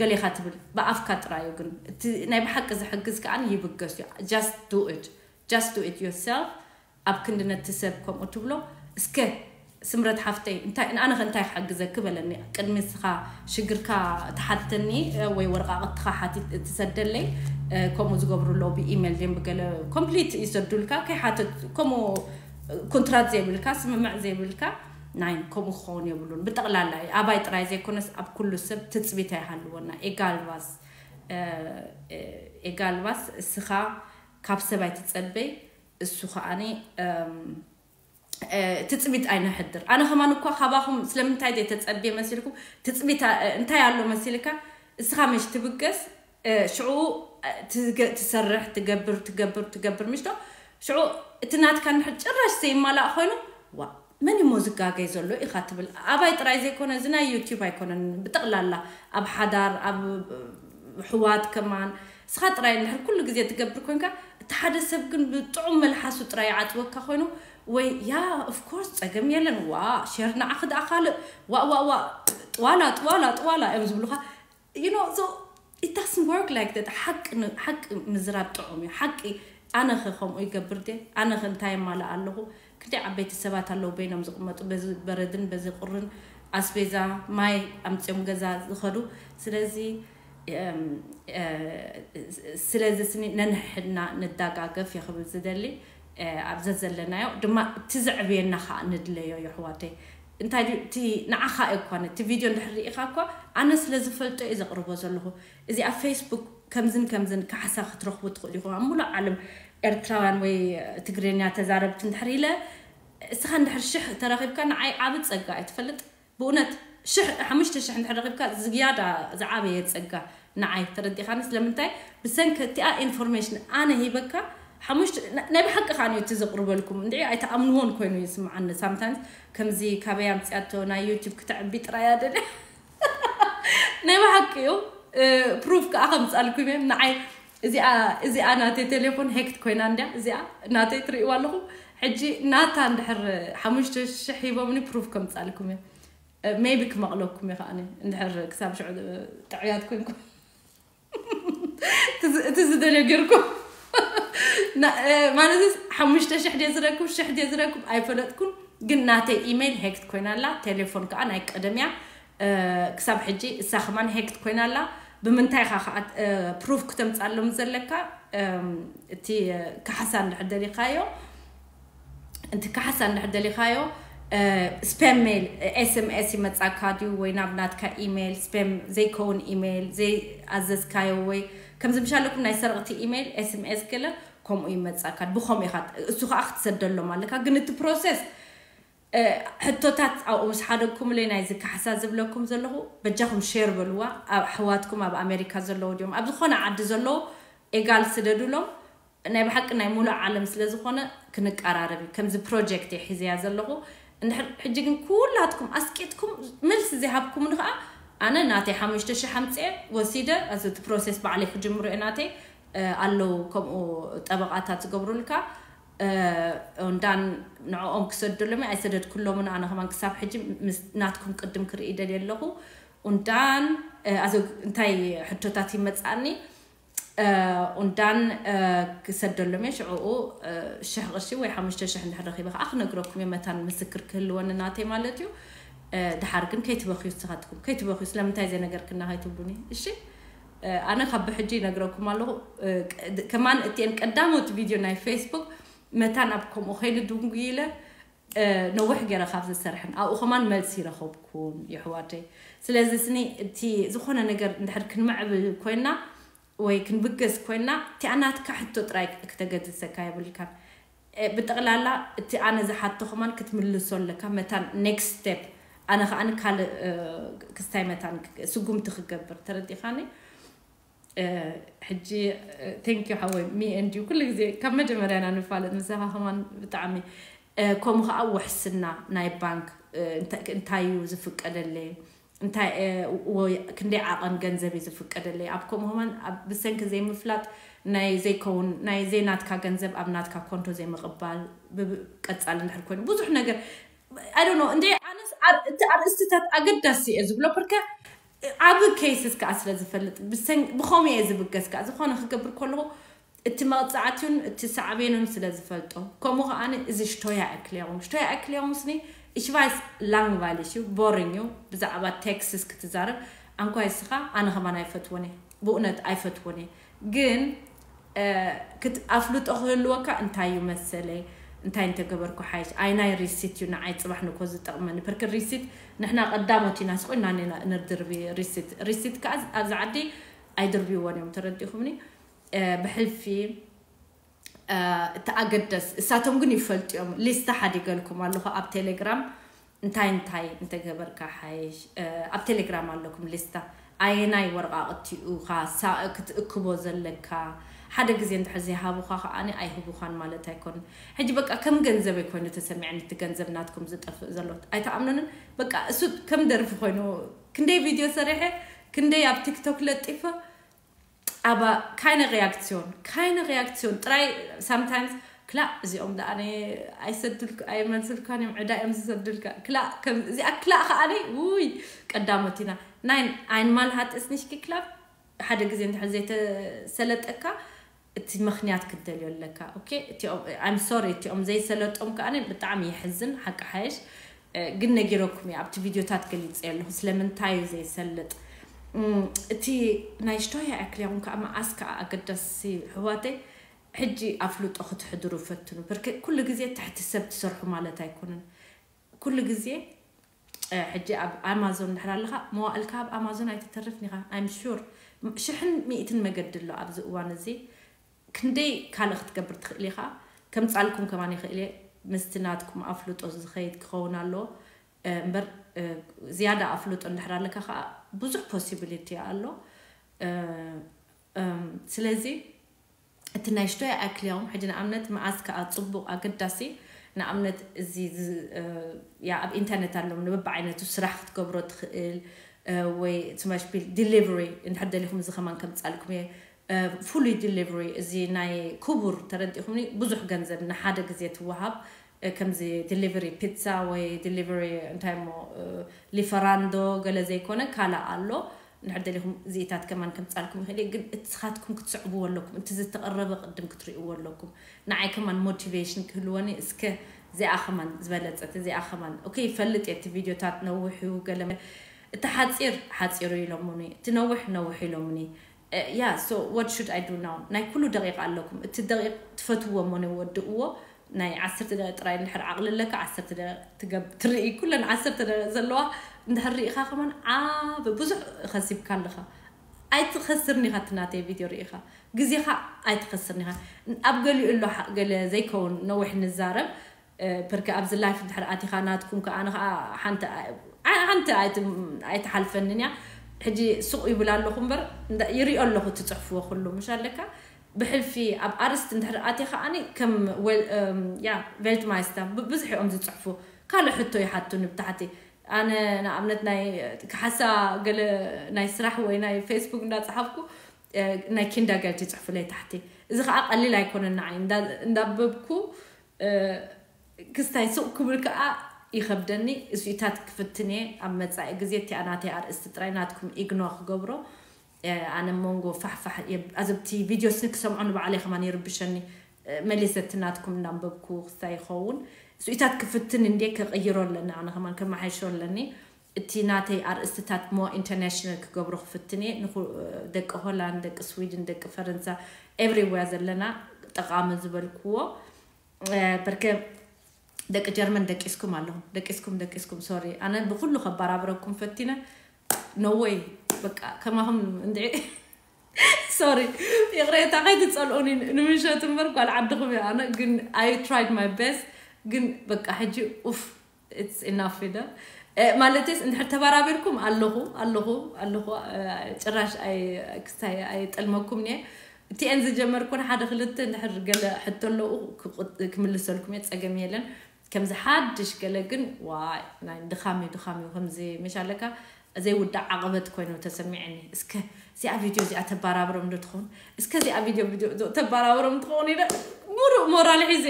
ገሌኻ ትብል ብኣፍካ ጥራዩ ግን እቲ ናይ ብሓቂ ዝሕግዝ ከዓ ይብገስ እዩ just do it just do it yourself ኣብ ክንዲ ነቲ ሰብ ከምኡ ትብሎ እስከ ስምረት ሓፍተይ እንታይ ኣነ እንታይ ክሓግዘኪ በለኒ ቅድሚ ስኻ ሽግርካ ተሓተኒ ወይ ወረቃቅትካ ሓቲት ትሰደለይ ከምኡ ዝገብሩ ኣለዉ ብኢሜል ድም ብገለ ኮምፕሊት ይሰዱልካ ከይሓተት ከምኡ ኮንትራት ዘይብልካ ስምምዕ ዘይብልካ ናይ ከምኡ ክኸውን የብሉን ብጠቕላላ ኣባይ ጥራይ ዘይኮነስ ኣብ ኩሉ ሰብ ትፅቢት ኣይሃልወና ኤጋልቫስ ኤጋልቫስ እስኻ ካብ ሰብ ኣይትፀበይ እሱ ከዓኒ ትፅቢት ኣይነሕድር ኣነ ከማን እኳ ካባኹም ስለምንታይ ዘይተፀብየ መሲልኩም ትፅቢት እንታይ ኣሎ መሲልካ እስኻ መሽ ትብገስ ሽዑ ትሰርሕ ትገብር ትገብር ትገብር ምሽቶ ሽዑ እቲ ናትካ ንድሕር ጭራሽ ዘይማላእ ኮይኑ ዋ መን እሞ ዝጋገይ ዘሎ ኢኻ ትብል ኣባይ ጥራይ ዘይኮነ እዚ ናይ ዩቲዩብ ኣይኮነን ብጠቕላላ ኣብ ሓዳር ኣብ ሕዋት ከማን እስኻ ጥራይ እንድሕር ኩሉ ግዜ ትገብር ኮንካ እቲ ሓደ ሰብ ግን ብጥዑም መልሓሱ ጥራይ ይዓፅወካ ኮይኑ ወይ ያ ኦፍኮርስ ፀገም የለን ዋ ሸር ንዓኺ ደኣ ካልእ ዋ ዋ ዋ ጥዋላ ጥዋላ ጥዋላ እዮም ዝብሉኻ you know so it doesn't work like that ሓቂ ሓቂ ምዝራብ ጥዑም እዩ ሓቂ ኣነኸ ከምኡ ይገብር ደ ኣነኸ እንታይ የማልእ ኣለኹ ክንደይ ዓበይቲ ሰባት ኣለዉ በይኖም ዝቕመጡ በዚ በረድን በዚ ቁርን ኣስቤዛ ማይ ኣምፅኦም ገዛ ዝኸዱ ስለዚ ስለዚ ስኒ ነንሕድና ንዳጋገፍ እየ ክብል ዝደሊ ኣብ ዘዘለናዮ ድማ እቲ ዘዕብየና ከዓ ንድለዮ የሕዋተይ እንታይ ድዩ እቲ ንዓኻ እኳ ነቲ ቪድዮ እንድሕር ርኢኻ እኳ ኣነ ስለ ዝፈልጦ እየ ዘቕርቦ ዘለኹ እዚ ኣብ ፌስቡክ ከምዝን ከምዝን ካሕሳ ክትረኽቡ ትኽእሉ ኢኹም ኣብ ሙሉእ ዓለም ኤርትራውያን ወይ ትግርኛ ተዛረብቲ እንድሕር ኢለ እስኻ እንድሕር ሽሕ ተረኺብካ ንዓይ ዓብ ፀጋ እየ ትፈልጥ ብእውነት ሽሕ ሓሙሽተ ሽሕ እንድሕር ረኺብካ ዝያዳ ዝዓበየ ፀጋ ንዓይ ተረዲኻኒ ስለምንታይ ብሰንኪ እቲኣ ኢንፎርሜሽን ኣነ ሂበካ ሓሙሽተ ናይ ብሓቂ ከዓ እቲ ዘቕርበልኩም እንድዒ ኣይተኣምንዎን ኮይኑ ይስምዓኒ ሳምታይምስ ከምዚ ካበይ ኣምፅኣቶ ናይ ዩቲብ ክተዕቢ ጥራያ ደልያ ናይ ብሓቂ እዩ ፕሩፍ ከዓ ከምፃልኩም እዮም ንዓይ እዚኣ እዚኣ ናተይ ቴሌፎን ሄክት ኮይና እንድያ እዚኣ ናተይ ትርእይዋ ኣለኹ ሕጂ ናታ እንድሕር ሓሙሽተ ሽሕ ሂቦምኒ ፕሩፍ ከምፃልኩም እዮም ሜቢ ክመቕለኩም እየ ከዓኒ እንድሕር ክሳብ ሽዑ ጥዕያት ኮንኩም እቲ ዝደልዮ ገይርኩም ማለት ሓሙሽተ ሽሕ ድየ ዝረክብ ሽሕ ድየ ዝረክብ ኣይፈለጥኩን ግን ናተይ ኢሜይል ሄክት ኮይና ኣላ ቴሌፎን ከዓ ናይ ቀደም እያ ክሳብ ሕጂ እሳ ከማን ሄክት ኮይና ኣላ። ብምንታይ ኢኻ ከዓ ፕሩፍ ክተምፃሎም ዘለካ? እቲ ካሕሳ እንድሕር ደሊኻዮ እቲ ካሕሳ እንድሕር ደሊኻዮ ስፔም ሜል ኤስኤምኤስ ይመፃካ ድዩ ወይ ናብ ናትካ ኢሜይል ስፔም ዘይከውን ኢሜይል ዘይኣዘዝካዮ ወይ ከምዚ ምሻለኩም ናይ ሰረቕቲ ኢሜይል ኤስኤምኤስ ገለ ከምኡ ይመፃካ። ብኸምኡ ኢኻ እሱ ከዓ ክትሰደሎም ኣለካ። ግን እቲ ፕሮሰስ ሕቶታት ኣብኡ ምስ ሓደግኩምለይ ናይዚ ካሕሳ ዝብለኩም ዘለኹ በጃኹም ሼር በልዋ። ኣሕዋትኩም ኣብ ኣሜሪካ ዘለዉ ድዮም ኣብ ዝኾነ ዓዲ ዘለዉ ኤጋል ስደዱሎም። ናይ ብሓቂ ናይ ሙሉእ ዓለም ስለ ዝኾነ ክንቀራረብ እዩ። ከምዚ ፕሮጀክት እየ ሒዘያ ዘለኹ። እንድሕር ሕጂ ግን ኩላትኩም ኣስቂጥኩም መልሲ ዘይሃብኩምኒ ከዓ ኣነ ናተይ ሓሙሽተ ሽሕ ኣምፅኤ ወሲደ እቲ ፕሮሴስ ባዕለይ ክጅምሮ እየ። ናተይ ኣለዉ ከምኡ ጠበቃታት ዝገብሩልካ እንዳን ንዕኦም ክሰደሎም ኣይሰደድኩሎምን። ኣነ ከማን ክሳብ ሕጂ ናትኩም ቅድም ክርኢ ደልየ ኣለኹ። እንዳን እንታይ ሕቶታት ይመፅኣኒ እንዳን ክሰደሎም እየ። ሽዕኡ ሽሕ ቅርሺ ወይ ሓሙሽተ ሽሕ እንድሕር ረኺበ ከዓ ክነግረኩም እየ። መታን ምስክር ክህልወኒ ናተይ ማለት እዩ። ድሓር ግን ከይትበኽዩ ንስኻትኩም ከይትበኽዩ ስለምንታይ ዘይነገርክና ከይትብሉኒ እሺ። ኣነ ካብ ብሕጂ ይነግረኩም ኣለኹ። ከማን እቲአን ቀዳሞት ቪድዮ ናይ ፌስቡክ መታን ኣብ ከምኡ ከይንድንጉ ኢለ ነዊሕ ገይረ ካብ ዝሰርሐን ኣብኡ ከማን መልሲ ይረኸብኩም ይሕዋተይ። ስለዚ ስኒ እቲ ዝኾነ ነገር እንድሕር ክንምዕብል ኮይና ወይ ክንብገስ ኮይና እቲኣ ናትካ ሕቶ ጥራይ ክተገድሰካ የብልካን። ብጠቕላላ እቲ ኣነ ዝሓቶ ከማን ክትምልሶ ኣለካ። መታን ኔክስት ስቴፕ ኣነ ከዓኒ ካልእ ክስታይ መታን ስጉምቲ ክገብር ተረዲኻኒ። ሕጂ ቴንኪዩ ሓወይ ሚ ኤንድ ዩ ኩሉ ግዜ ካብ መጀመርያና ንፋለጥ ምሳኻ ከማን ብጣዕሚ ከምኡ ከዓ ውሕስና ናይ ባንክ እንታይ እዩ ዝፍቀደለይ እንታይ ክንደይ ዓቐን ገንዘብ እዩ ዝፍቀደለይ ኣብ ከምኡ ከማን ብሰንኪ ዘይምፍላጥ ናይ ዘይከውን ናይ ዘይናትካ ገንዘብ ኣብ ናትካ ኮንቶ ዘይምቕባል ብቀፃል እንድሕር ኮይኑ ብዙሕ ነገር ኣይ ኖ እንደ ኣነስ እቲ ኣርእስትታት ኣገዳሲ እየ ዝብሎ ርከ ዓብ ኬይስስ ከዓ ስለ ዝፈልጥ ብኸምኡ እየ ዝብገስ ከዓ ዝኾነ ክገብር ከለኹ እቲ መቕፃዕትን እቲ ሳዕቤኑን ስለ ዝፈልጦ ከምኡ ከዓ እዚ ሽቶያ ኣክልያኹም ሽቶያ ኣክልያኹም ስኒ እሽቫይስ ላንግቫይልሽ እዩ ቦሪንግ እዩ። ብዛዕባ ቴክስስ ክትዛረብ ኣንኳይ ስኻ ኣነ ከማን ኣይፈትወን እየ ብእውነት ኣይፈትወን እየ። ግን ኣፍልጦ ክህልወካ እንታይ እዩ መሰለይ እንታይ እንተገበርኩ ሓይሽ ኣይናይ ሪሲት እዩ ንዓይ ፅባሕ ንኮ ዝጠቕመኒ ፐርክ ሪሲት ንሕና ቀዳሞት ኢና ስቆይና ነና ንድርቢ ሪሲት ሪሲት ከዓ ኣብዚ ዓዲ ኣይድርብይዎን እዮም ተረዲኹምኒ። ብሕልፊ እቲ ኣገደስ እሳቶም ግን ይፈልጡ እዮም። ሊስታ ሓዲገልኩም ኣለኹ ኣብ ቴሌግራም እንታይ እንታይ እንተገበርካ ሓይሽ ኣብ ቴሌግራም ኣለኩም ሊስታ ኣየናይ ወረቃቅቲ ኢኻ ክትእክቦ ዘለካ ሓደ ግዜ እንድሕር ዘይሃቡኻ ከዓኒ ኣይህቡኻን ማለት ኣይኮንን። ሕጂ በቃ ከም ገንዘበይ ኮይኑ ተሰሚዐኒ እቲ ገንዘብ ናትኩም ዝጠፍእ ዘሎ ኣይትኣምኑንን። በቃ እሱ ከም ደርፊ ኮይኑ ክንደይ ቪድዮ ሰሪሐ ክንደይ ኣብ ቲክቶክ ለጢፈ ኣባ ካይነ ሪያክሲዮን ካይነ ሪያክሲዮን ጥራይ ሳምታይምስ ክላእ እዚኦም ደኣ ኣይሰድልካ ኣይመልስልካን እዮም ዕዳ እዮም ዝሰድልካ ክላእ እዚኣ ክላእ ከዓኒ ውይ ቀዳሞት ኢና ናይ ኣይንማል ሃጥስ ንሽኪ ክላብ ሓደ ግዜ እንድሕር ዘይተሰለጠካ እቲ ምኽንያት ክትደልዮ ኣለካ። ኦኬ እቲኦም I'm sorry እቲኦም ዘይሰለጦም ከዓኒ ብጣዕሚ የሕዝን ሓቂ ሓየሽ። ግን ነጊረኩም እየ ኣብቲ ቪድዮታት ገሊፀ ኣለኹ ስለምንታይ እዩ ዘይሰልጥ። እቲ ናይ ሽቶያ ኣክልያኹም ከዓ መዓስ ከዓ ኣገዳሲ ኣሕዋተይ ሕጂ ኣፍልጦ ክትሕድሩ ፈትኑ። ብርክ ኩሉ ግዜ ትሕቲ ሰብ ትሰርሑ ማለት ኣይኮነን። ኩሉ ግዜ ሕጂ ኣብ ኣማዞን እንድሕር ኣለኻ መዋእልካ ኣብ ኣማዞን ኣይትተርፍን ኢኻ። I'm sure ሽሕን ሚእትን መገዲ ኣሎ ኣብዚ እዋን እዚ። ክንደይ ካልእ ክትገብር ትኽእል ኢኻ። ከምፃልኩም ከማን ይኽእል እየ ምስቲ ናትኩም ኣፍልጦ ዝኸይድ ክኸውን ኣለዎ። እምበር ዝያዳ ኣፍልጦ እንድሕር ኣለካ ከዓ ብዙሕ possibility ኣሎ። ስለዚ እቲ ናይ ሽቶ ይኣክል እዮም። ሕጂ ንኣብነት መኣስ ከዓ ፅቡቅ ኣገዳሲ ንኣብነት እዚ ኣብ ኢንተርነት ኣለዎም ንበብዓይነቱ ስራሕ ክትገብሮ ትኽእል ወይ ስማሽ ቢል ዲሊቨሪ እንድሕር ደሊኹም እዚ ከማን ከምፃልኩም እየ። ፍሉይ ዲሊቨሪ እዚ ናይ ክቡር ተረዲኹምኒ ብዙሕ ገንዘብ ንሓደ ግዜ ትወሃብ። ከምዚ ዲሊቨሪ ፒዛ ወይ ዲሊቨሪ እንታይ ሞ ሊፈራንዶ ገለ ዘይኮነ ካልእ ኣሎ። እንድሕር ደሊኹም እዚኢታት ከማን ከምፃልኩም ይኽእል እየ ግን እትስኻትኩም ክትስዕብዎ ኣለኩም እቲ ዝተቐረበ ቅድም ክትርእይዎ ኣለኩም። ንዓይ ከማን ሞቲቬሽን ክህልወኒ እስከ እዚኣ ከማን ዝበለፀት እዚኣ ከማን ኦኬ ይፈልጥ እየ እቲ ቪድዮታት ነዊሑ ገለ እቲ ሓፂር ሓፂሩ ኢሎሙኒ፣ እቲ ነዊሕ ነዊሕ ኢሎሙኒ። ያ so what should I do now? ናይ ኩሉ ደቂቕ ኣለኩም። እቲ ደቂቕ ትፈትዎ እሞ ንወድእዎ። ናይ ዓሰርተ ደቂቕ ጥራይ እንድሕር ዓቕሊ ኣለካ፣ ዓሰርተ ደቂቕ ትገብ ትርኢ። ኩለን ዓሰርተ ደቂቕ ዘለዋ እንድሕር ርኢኻ ከማን ዓብ ብዙሕ ኸሲብካ ኣለኻ። ኣይትኸስርን ኢኻ። እቲ ናተይ ቪድዮ ርኢኻ ግዜኻ ኣይትኸስርን ኢኻ። ኣብ ገሊኡ ኣሎ ሓ- ገለ ዘይከውን ነዊሕ ንዛረብ። ብርክ ኣብዚ ላይፍ እንድሕር ኣቲኻ ናትኩም ከኣ ንኸኣ ሓንቲ ሓንቲ ኣይትሓልፈንን እያ። ሕጂ ሱቕ ይብል ኣለኹ እምበር ይሪኦ ኣለኹ ትፅሕፍዎ ኩሉ ምሽ ኣለካ። ብሕልፊ ኣብ ኣርስቲ እንድሕር ኣትየ ከኣኒ ከም ያ ቬልትማይስታ ብዙሕ እዮም ዝፅሕፉ። ካልእ ሕቶ ይሓቱኒ ብታሕቲ። ኣነ ንኣብነት ናይ ክሓሳ ገለ ናይ ስራሕ ወይ ናይ ፌስቡክ እንዳፅሓፍኩ ናይ ኪንዳገርት ይፅሕፉለይ ታሕቲ። እዚ ከዓ ቀሊል ኣይኮነን ንዓይ እንዳበብኩ ክስታይ ስቕ ክብል ከዓ ይኸብደኒ። እሱኢታት ክፍትን እየ ኣብ መፃኢ ግዜ እቲኣ ናተይ ኣርእስቲ ጥራይ ናትኩም ኢግኖ ክገብሮ። ኣነ መንጎ ፋሕፋሕ ኣዘብቲ ቪድዮ ስኒ ክሰምዖ ንባዕለይ ከማን ይርብሸኒ። መሊሰ እቲ ናትኩም እናንበብኩ ክስታይ ይኸውን። እሱኢታት ክፍትን እንዴ ከቕይሮ ኣለኒ ኣነ ከማን ከመሓይሾ ኣለኒ። እቲ ናተይ ኣርእስትታት ሞ ኢንተርናሽናል ክገብሮ ክፍትን እየ። ንኹ- ደቂ ሆላንድ፣ ደቂ ስዊድን፣ ደቂ ፈረንሳ፣ ኤቭሪዌር ዘለና ጠቓሚ ዝበልክዎ። በርከ ደቂ ጀርመን ደቂስኩም ኣለኹም። ደቂስኩም ደቂስኩም ሶሪ። ኣነ ብኩሉ ከባራብረኩም ፈቲነ። ኖወይ በቃ ከማኹም እንድዒ ሶሪ። ይቕሬታ ከይትጸልኡኒ። ንምሸት እምበር ጓል ዓድኹም እየ ኣነ። ግን I tried my best። ግን በቃ ሕጂ ኡፍ it's enough ኢለ። ማለትስ እንድሕር ተባራቢርኩም ኣለኹ ኣለኹ ኣለኹ። ጭራሽ ክስታይ ኣይጠልመኩም እየ። እቲአን ዝጀመርኩን ሓደ ክልተ እንድሕር ገለ ሕቶ ኣለዉ ክምልሰልኩም እየ፣ ጸገም የለን። ከምዚ ሓድሽ ገለ ግን ዋይ ናይ ድኻም እዩ ድኻም እዩ። ከምዚ መሽ ኣለካ ዘይውዳእ ዓቐበት ኮይኑ ተሰሚዐኒ። እስከ እዚኣ ቪድዮ እዚኣ ተባራብሮም ዶ ትኸውን? እስከ እዚኣ ቪድዮ ቪድዮ ተባራብሮም ትኸውን ኢለ ሙሉእ ሞራል ሒዘ።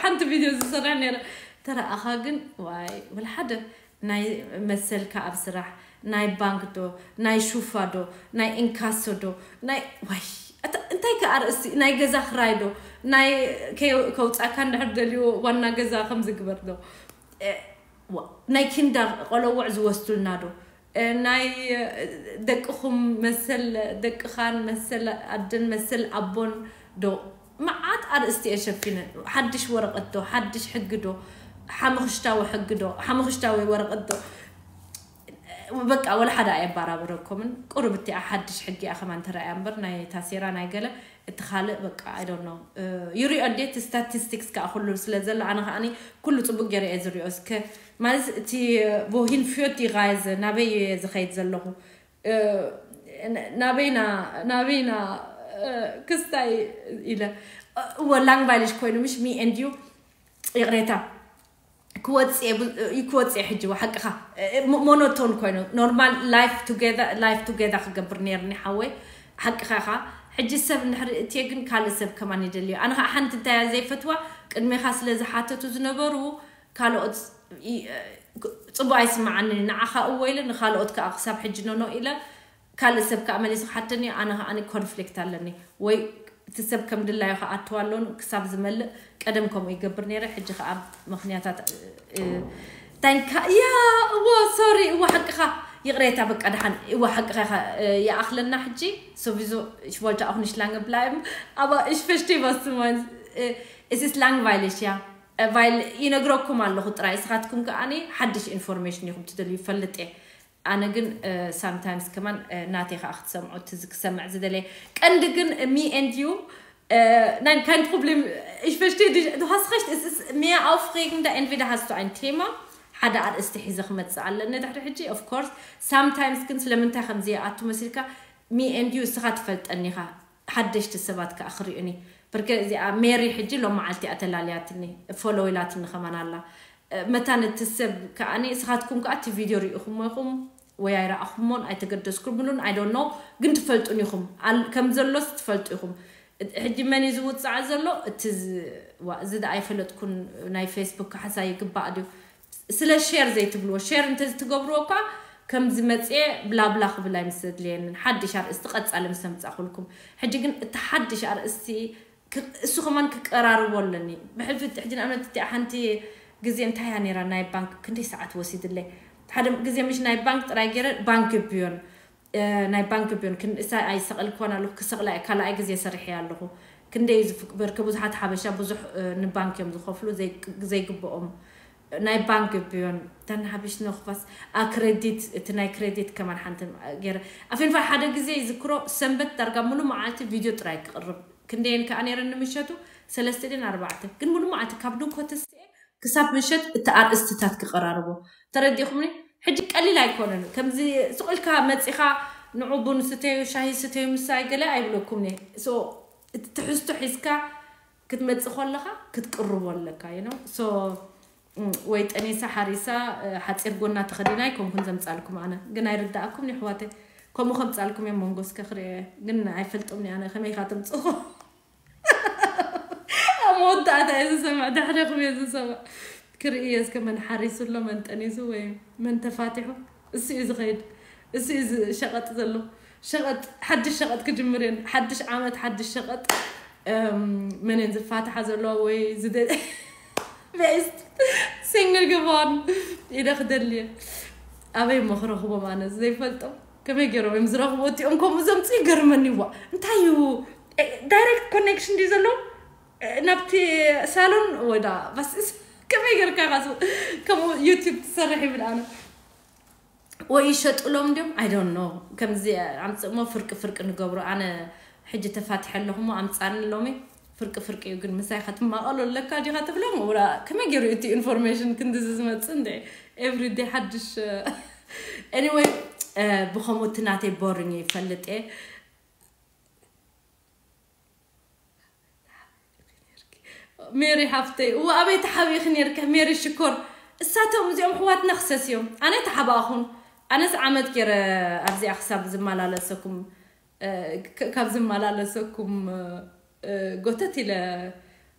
ሓንቲ ቪድዮ ዝሰርሕ ነረ ተረኣኻ ግን ዋይ ወላ ሓደ ናይ መሰልካ ኣብ ስራሕ ናይ ባንክ ዶ ናይ ሹፋ ዶ ናይ ኢንካሶ ዶ ናይ ዋይ እንታይ ከ ኣርእስቲ ናይ ገዛ ክራይ ዶ ናይ ከውፃካ እንድሕር ደልዎ ዋና ገዛ ከም ዝግበር ዶ ናይ ኪንዳ ቆለውዕ ዝወስዱልና ዶ ናይ ደቅኹም መሰል ደቅኻን መሰል ኣደን መሰል ኣቦን ዶ መዓት ኣርእስቲ እየ ሸፊነ። ሓድሽ ወረቐት ዶ ሓድሽ ሕጊ ዶ ሓሙኽሽታዊ ሕጊ ዶ ሓሙኽሽታዊ ወረቐት ዶ በቃ ወላ ሓደ ኣየባራብረኩምን። ቁሩብ እቲኣ ሓድሽ ሕጊ እያ ከማን ተረኣያ እምበር ናይ ታሴራ ናይ ገለ እቲ ካልእ በቃ I don't know። ይሪኦ እንዴ እቲ ስታቲስቲክስ ከዓ ኩሉ ስለ ዘሎ ኣነ ከዓኒ ኩሉ ፅቡቅ ገይረ እየ ዝሪኦ። እስከ ማለት እቲ ቦሂን ፍዮት ዲጋይዘ ናበይ እየ ዝኸይድ ዘለኹ? ናበይና ናበይና ክስታይ ኢለ እወ ላንግባይልሽ ኮይኑ ምሽ me and you ይቕሬታ ክወፅእ ክወፅእ ሕጂ ሓቅኻ ሞኖቶን ኮይኑ ኖርማል ላይፍ ቱጌዘር ላይፍ ቱጌዘር ክገብር ነርኒ ሓወይ ሓቅኻ ኢኻ። ሕጂ ሰብ እንድሕር እትየ ግን ካልእ ሰብ ከማን ይደልዮ። ኣነ ከዓ ሓንቲ እንታይ እያ ዘይፈትዋ ቅድሜኻ ስለ ዝሓተቱ ዝነበሩ ካልኦት ፅቡቅ ኣይስምዓንን ንዓኻ እወ ኢለ ንካልኦት ከዓ ክሳብ ሕጂ ኖኖ ኢለ ካልእ ሰብ ከዓ መሊሱ ክሓተኒ ኣነ ከዓ ኮንፍሊክት ኣለኒ ወይ እቲ ሰብ ከም ድላዩ ክኣትዋ ኣሎን ክሳብ ዝመልእ ቀደም ከምኡ ይገብር ነይረ ሕጂ ከዓ ምክንያታት ታንካ ያ እዎ ሶሪ እዎ ሓቅኻ ይቕሬታ በቃ ድሓን እዎ ሓቅኻ ይኣኽለና ሕጂ ሶቪዞ ሽቮልታ ኣኹንሽ ላንገ ብላይም ኣባ እሽ ፈሽቲ ባስማን እስ ኢስ ላንግቫይልሽ ያ ቫይል ይነግረኩም ኣለኹ ጥራይ እስኻትኩም ከኣኒ ሓድሽ ኢንፎርሜሽን ኢኹም ትደልዩ ይፈልጥ እየ ኣነ ግን ሳምታይምስ ከማን ናተይ ከዓ ክትሰምዑ እቲ ክሰምዕ ዝደለየ ቀንዲ ግን me and you nein kein Problem ich verstehe dich du hast recht es ist mehr aufregender entweder hast du ein Thema ሓደ ኣርእስቲ ሒዘ ክመፅእ ኣለኒ ድሕሪ ሕጂ of course ሳምታይምስ ግን ስለምንታይ ከምዚ ይኣቱ መሲልካ me and you እስኻ ትፈልጠኒ ኢኻ ሓደሽቲ ሰባት ከዓ ክሪኡኒ ብርገ እዚኣ ሜሪ ሕጂ ሎም መዓልቲ እያ ተላልያትኒ ፎሎ ኢላትኒ ከማን ኣላ መታን እቲ ሰብ ከዓኒ እስኻትኩም ከዓ እቲ ቪድዮ ሪኢኹሞ ኢኹም ወይ ኣይረኣኹሞን ኣይተገደስኩምሉን I don't know ግን ትፈልጡን ኢኹም ከም ዘሎስ ትፈልጡ ኢኹም ሕጂ መን እዩ ዝውፃዕ ዘሎ እቲ እዚ ዳ ኣይፈለጥኩን ናይ ፌስቡክ ካሕሳ ይግባእ ድዩ ስለ ሼር ዘይትብልዎ ሼር እንተዝትገብርዎ እኳ ከምዚ መፅየ ብላብላ ክብል ኣይምስ ዘድልየንን ሓድሽ ኣርእስቲ ቀፃሊ ምስ ኣምፃእኩልኩም ሕጂ ግን እቲ ሓድሽ ኣርእስቲ እሱ ከማን ክቀራርቦ ኣለኒ ብሕልፊ ሕጂ ንኣብነት እቲኣ ሓንቲ ግዜ እንታይ እያ ነይራ ናይ ባንክ ክንደይ ሰዓት ወሲድለይ ሓደ ግዜ ምሽ ናይ ባንክ ጥራይ ገይረ ባንክ ቢዮን ናይ ባንክ ቢዮን ክንሳ ኣይሰቐልክዋን ኣለኹ ክሰቕላ ካልኣይ ግዜ ሰሪሐ ኣለኹ። ክንደይ ዝፍቅበር ከብዙሓት ሓበሻ ብዙሕ ንባንክ እዮም ዝኸፍሉ ዘይግብኦም። ናይ ባንክ ቢዮን ተን ሓብሽ ነኽፋስ ኣክሬዲት እቲ ናይ ክሬዲት ከማን ሓንቲ ገይረ ኣፊንፋ ሓደ ግዜ ይዝክሮ። ሰንበት ዳርጋ ሙሉ መዓልቲ ቪድዮ ጥራይ ክቕርብ ክንደየን ከዓ ነይረን ንምሸቱ ሰለስተ ድን ኣርባዕተ ግን ሙሉ መዓልቲ ካብ ድንኮ ተስኤ ክሳብ ምሸት እቲ ኣርእስትታት ክቐራርቦ ተረዲኹምኒ። ሕጂ ቀሊል ኣይኮነን። ከምዚ ስቕ ኢልካ መፂኻ ንዑ ቡን ስተዩ ሻሂ ስተዩ ምሳይ ገለ ኣይብለኩም ኒ እቲ ትሕዝቶ ሒዝካ ክትመፅእ ከለኻ ክትቅርቦ ኣለካ you know so ወይ ጠኒሳ ሓሪሳ ሓፂር ጎና ተኸዲና ኣይኮንኩን ዘምፃልኩም ኣነ ግን ኣይርዳእኩም ኒ ኣሕዋተይ። ከምኡ ከምፃልኩም እዮም መንጎስከ ክሪኦ ግን ኣይፈልጦም ኒ ኣነ ከመይ ኢኻ ተምፅእኹ ኣብ መወዳእታ እየ ዝሰምዕ ድሕሪኹም እየ ዝሰምዕ። ክርኢ እየ እስከ መን ሓሪሱ ኣሎ መን ጠኒሱ ወይ መን ተፋቲሑ። እሱ እዩ ዝኸይድ እሱ እዩ ሸቐጥ ዘሎ ሸቐጥ ሓድሽ ሸቐጥ ክጅምር እየን ሓድሽ ዓመት ሓድሽ ሸቐጥ መንን ዝፋትሓ ዘለዋ ወይ ዝደ ቤስት ሲንግል ግባን ኢለ ክደልየ ኣበይ እሞ ክረኽቦም ኣነ ዘይፈልጦም ከመይ ገይሮም እዮም ዝረኽቡ እቲኦም ከምኡ ዘምፅ ይገርመኒ ዋ እንታይ እዩ ዳይሬክት ኮኔክሽን ድዩ ዘለዎም ናብቲ ሳሎን ወዳ በስስ ከመይ ገርካ ካ ከምኡ ዩቲብ ትሰርሕ ይብል ኣነ ወይ ይሸጥሎም እንዲም I don't know ከምዚ ኣምፅእሞ ፍርቂ ፍርቂ ንገብሮ ኣነ ሕጂ ተፋትሐ ኣለኹሞ ኣምፃኒ ሎሚ ፍርቂ ፍርቂ እዩ ግን ምሳይ ከትማቐሎ ኣለካ ዲኻ ትብሎም ወላ ከመይ ገይሩ እቲ ኢንፎርሜሽን ክንድዚ ዝመፅእ እንደ everyday ሓድሽ anyway ብኸምኡ እቲ ናተይ boring ይፈልጥ እየ ሜሪ ሓፍተይ እዋ ኣበይ ተሓቢእኺ ነርኪ ሜሪ ሽኮር እሳቶም እዚኦም ኣሕዋትና ክሰስ እዮም ኣነ ተሓባእኹን ኣነስ ዓመት ገይረ ኣብዚኣ ክሳብ ዝመላለሰኩም ካብ ዝመላለሰኩም ጎተት ኢለ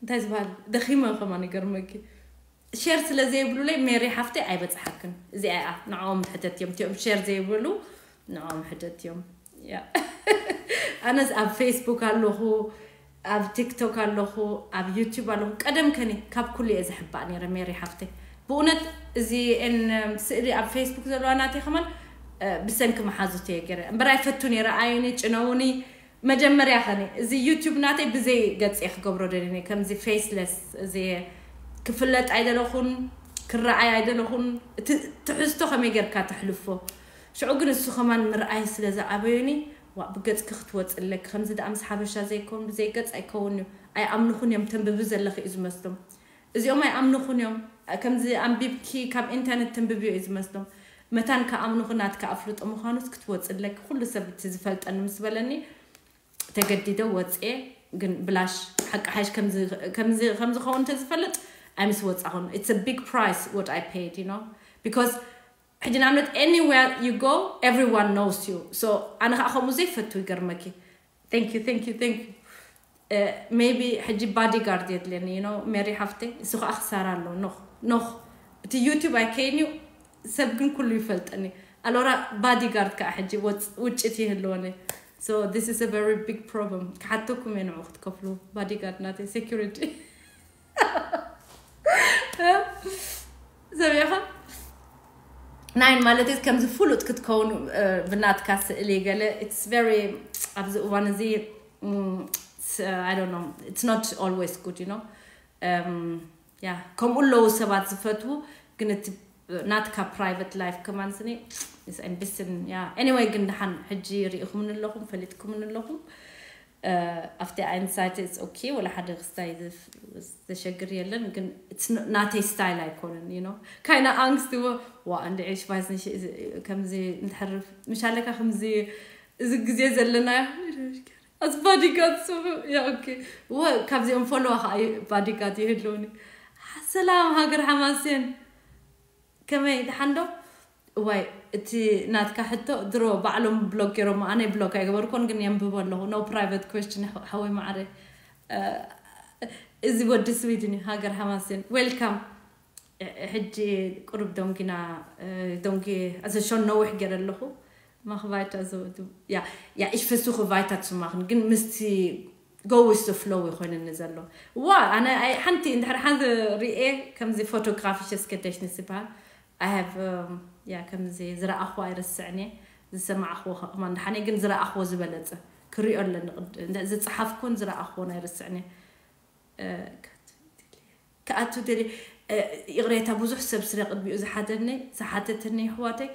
እንታይ ዝበሃል ደኺመ ከማን ይገርመኪ share ስለ ዘይብሉለይ ሜሪ ሓፍተይ ኣይበፅሓክን እዚኣ እያ ንዕኦም ሕተት እዮም እቲኦም share ዘይብሉ ንዕኦም ሕተት እዮም ኣነስ ኣብ ፌስቡክ ኣለኹ ኣብ ቲክቶክ ኣለኹ ኣብ ዩቲብ ኣለኹ ቀደም ከኒ ካብ ኩሉ እየ ዝሕባእ ነረ ሜሪ ሓፍተይ ብእውነት እዚ ስእሊ ኣብ ፌስቡክ ዘለዋ ናተይ ከማን ብሰንኪ መሓዙት እየ ገረ እምበር ኣይፈቱ ነረ ኣዩኒ ጭነውኒ መጀመርያ ኸኒ እዚ ዩቲብ ናተይ ብዘይ ገፅ እየ ክገብሮ ደልኒ ከምዚ ፌስለስ እዚ ክፍለጥ ኣይደለኹን ክረኣይ ኣይደለኹን እቲ ትሕዝቶ ከመይ ጌርካ ተሕልፎ ሽዑ ግን እሱ ከማን ምርኣይ ስለ ዝኣበዩኒ ዋ ብገፅኪ ክትወፅለኪ ከምዚ ደኣ ምስ ሓበሻ ዘይከውን ብዘይ ገፅ ኣይከውን እዩ ኣይኣምንኹን እዮም ተንብቢ ዘለኺ እዩ ዝመስሎም እዚኦም ኣይኣምንኹን እዮም ከምዚ ኣንቢብኪ ካብ ኢንተርነት ተንብብዮ እዩ ዝመስሎም መታን ከኣምንኹ ናትካ ኣፍልጦ ምዃኑስ ክትወፅለኪ ኩሉ ሰብ እቲ ዝፈልጠኒ ምስ በለኒ ተገዲደ ወፅኤ ግን ብላሽ ሓቂ ሓሽ ከምዝኸውን እንተዝፈልጥ ኣይምስ ወፃኹን it's a big price what I paid you know because ሕጂ ንኣብነት anywhere you go everyone knows you so ኣነ ከዓ ከምኡ ዘይፈቱ ይገርመኪ thank you thank you thank you maybe ሕጂ bodyguard የድልየኒ you know ሜሪ ሓፍተይ እሱ ከዓ ክሳራ ኣሎ ኖኽ ኖኽ እቲ ዩቲብ ኣይከይን እዩ ሰብ ግን ኩሉ ይፈልጠኒ ኣሎራ bodyguard ከዓ ሕጂ ውጭት ይህልወኒ so this is a very big problem ክሓተኩም እየ ንዑ ክትከፍሉ bodyguard ናተይ security ሰሚዕኻ ናይን ማለት ከምዚ ፍሉጥ ክትከውን ብናትካ ስእሊ ገለ it's very ኣብዚ እዋን እዚ I don't know it's not always good you know yeah ከምኡ ኣለዉ ሰባት ዝፈትዉ ግን እቲ ናትካ private life ከማን ስኒ ብስን yeah anyway ግን ደሓን ሕጂ ርኢኹምን ኣለኹም ፈሊጥኩምን ኣለኹም ኣብቲ ኣንሳይቲ it's okay ወላ ሓደ ክስታይ ዘሸግር የለን ግን ናተይ style ኣይኮነን you know kind of angst ዎ ዋ እንደ ዒሽ ፋይስ ከምዚ እንድሕር ምሻለካ ከምዚ እዚ ግዜ ዘለና as bodyguard so yeah okay ዎ ካብዚኦም ፈለዋ ከዓ bodyguard ይህልውኒ ሰላም ሃገር ሓማሴን ከመይ ደሓንዶ እዋይ እቲ ናትካ ሕቶ ድሮ ባዕሎም ብሎክ ገይሮሞ ኣነ ብሎክ ኣይገበርኮን ግን የንብቦ ኣለኹ no private question ሓወይ ማዕረ እዚ ወዲ ስዊድን እዩ ሃገር ሃማሴን welcome ሕጂ ቁሩብ ደንጊና ደንጊ as a show ነዊሕ ገይረ ኣለኹ ማኽ ቫይታ ዘወዱ ያ ያ ich versuche weiter zu machen ግን ምስቲ go with the flow ይኮይንኒ ዘሎ ዋ ኣነ ሓንቲ እንድሕር ሓንቲ ሪኤ ከምዚ ፎቶግራፊሽ እስከ ደሽንስ ይበሃል I have um, yeah ከምዚ ዝረኣኽዎ ኣይርስዕን እየ፣ ዝሰማዕኽዎ ከማን ደሓን እየ፣ ግን ዝረኣኽዎ ዝበለጸ ክሪኦ ኣለኒ። ዝጸሓፍኩን ዝረኣኽዎን ኣይርስዕን እየ። ክኣቱ ደሊ ይቕሬታ፣ ብዙሕ ሰብ ስለ ቅድሚኡ ዝሓተኒ ዝሓተተኒ፣ ኣሕዋተይ፣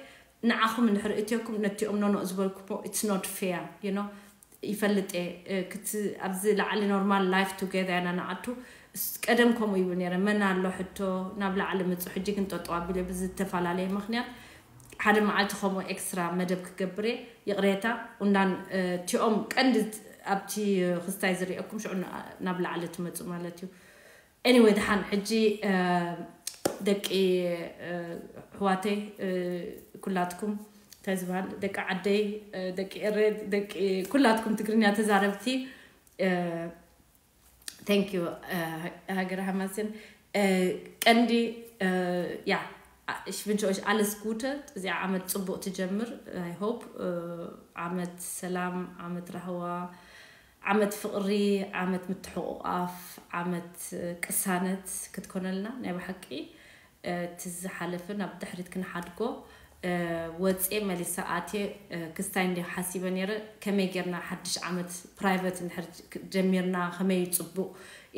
ንዓኹም እንድሕር እትዮኩም ነቲኦም ኖኖ ዝበልኩሞ it's not fair you know። ይፈልጥ እየ፣ ክት ኣብዚ ላዕሊ normal life together ኢና ንኣቱ። ቀደም ከምኡ ይብል ነይረ፣ መን ኣሎ ሕቶ ናብ ላዕሊ ምፁ፣ ሕጂ ግን ጠጠው ኣቢለ ብዝተፈላለየ ምክንያት ሓደ መዓልቲ ከምኡ ኤክስትራ መደብ ክገብር እየ። ይቕሬታ። ቁንዳን እቲኦም ቀንዲ ኣብቲ ክስታይ ዝሪእኩም ሽዑ ናብ ላዕሊ ትመፁ ማለት እዩ። Anyway፣ ደሓን ሕጂ ደቂ ኣሕዋተይ፣ ኩላትኩም እንታይ ዝበሃል፣ ደቂ ዓደይ፣ ደቂ ኤረ፣ ደቂ ኩላትኩም ትግርኛ ተዛረብቲ፣ thank you ሃገረ ሃማስን። ቀንዲ ያ ሽብንሾሽ ኣለስ ጉተ፣ እዚኣ ዓመት ፅቡቅ ትጀምር። I hope ዓመት ሰላም፣ ዓመት ራህዋ፣ ዓመት ፍቅሪ፣ ዓመት ምትሕቁቃፍ፣ ዓመት ቅሳነት ክትኮነልና ናይ ብሓቂ። እቲ ዝሓለፈ ናብ ድሕሪት ክንሓድጎ ወፅየ መሊሰ ኣትየ ክስታይ እንዲ ሓሲበ ነይረ፣ ከመይ ጌርና ሓድሽ ዓመት ፕራይቨት እንድሕር ጀሚርና ከመይ እዩ ፅቡቅ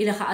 ኢለ ከዓ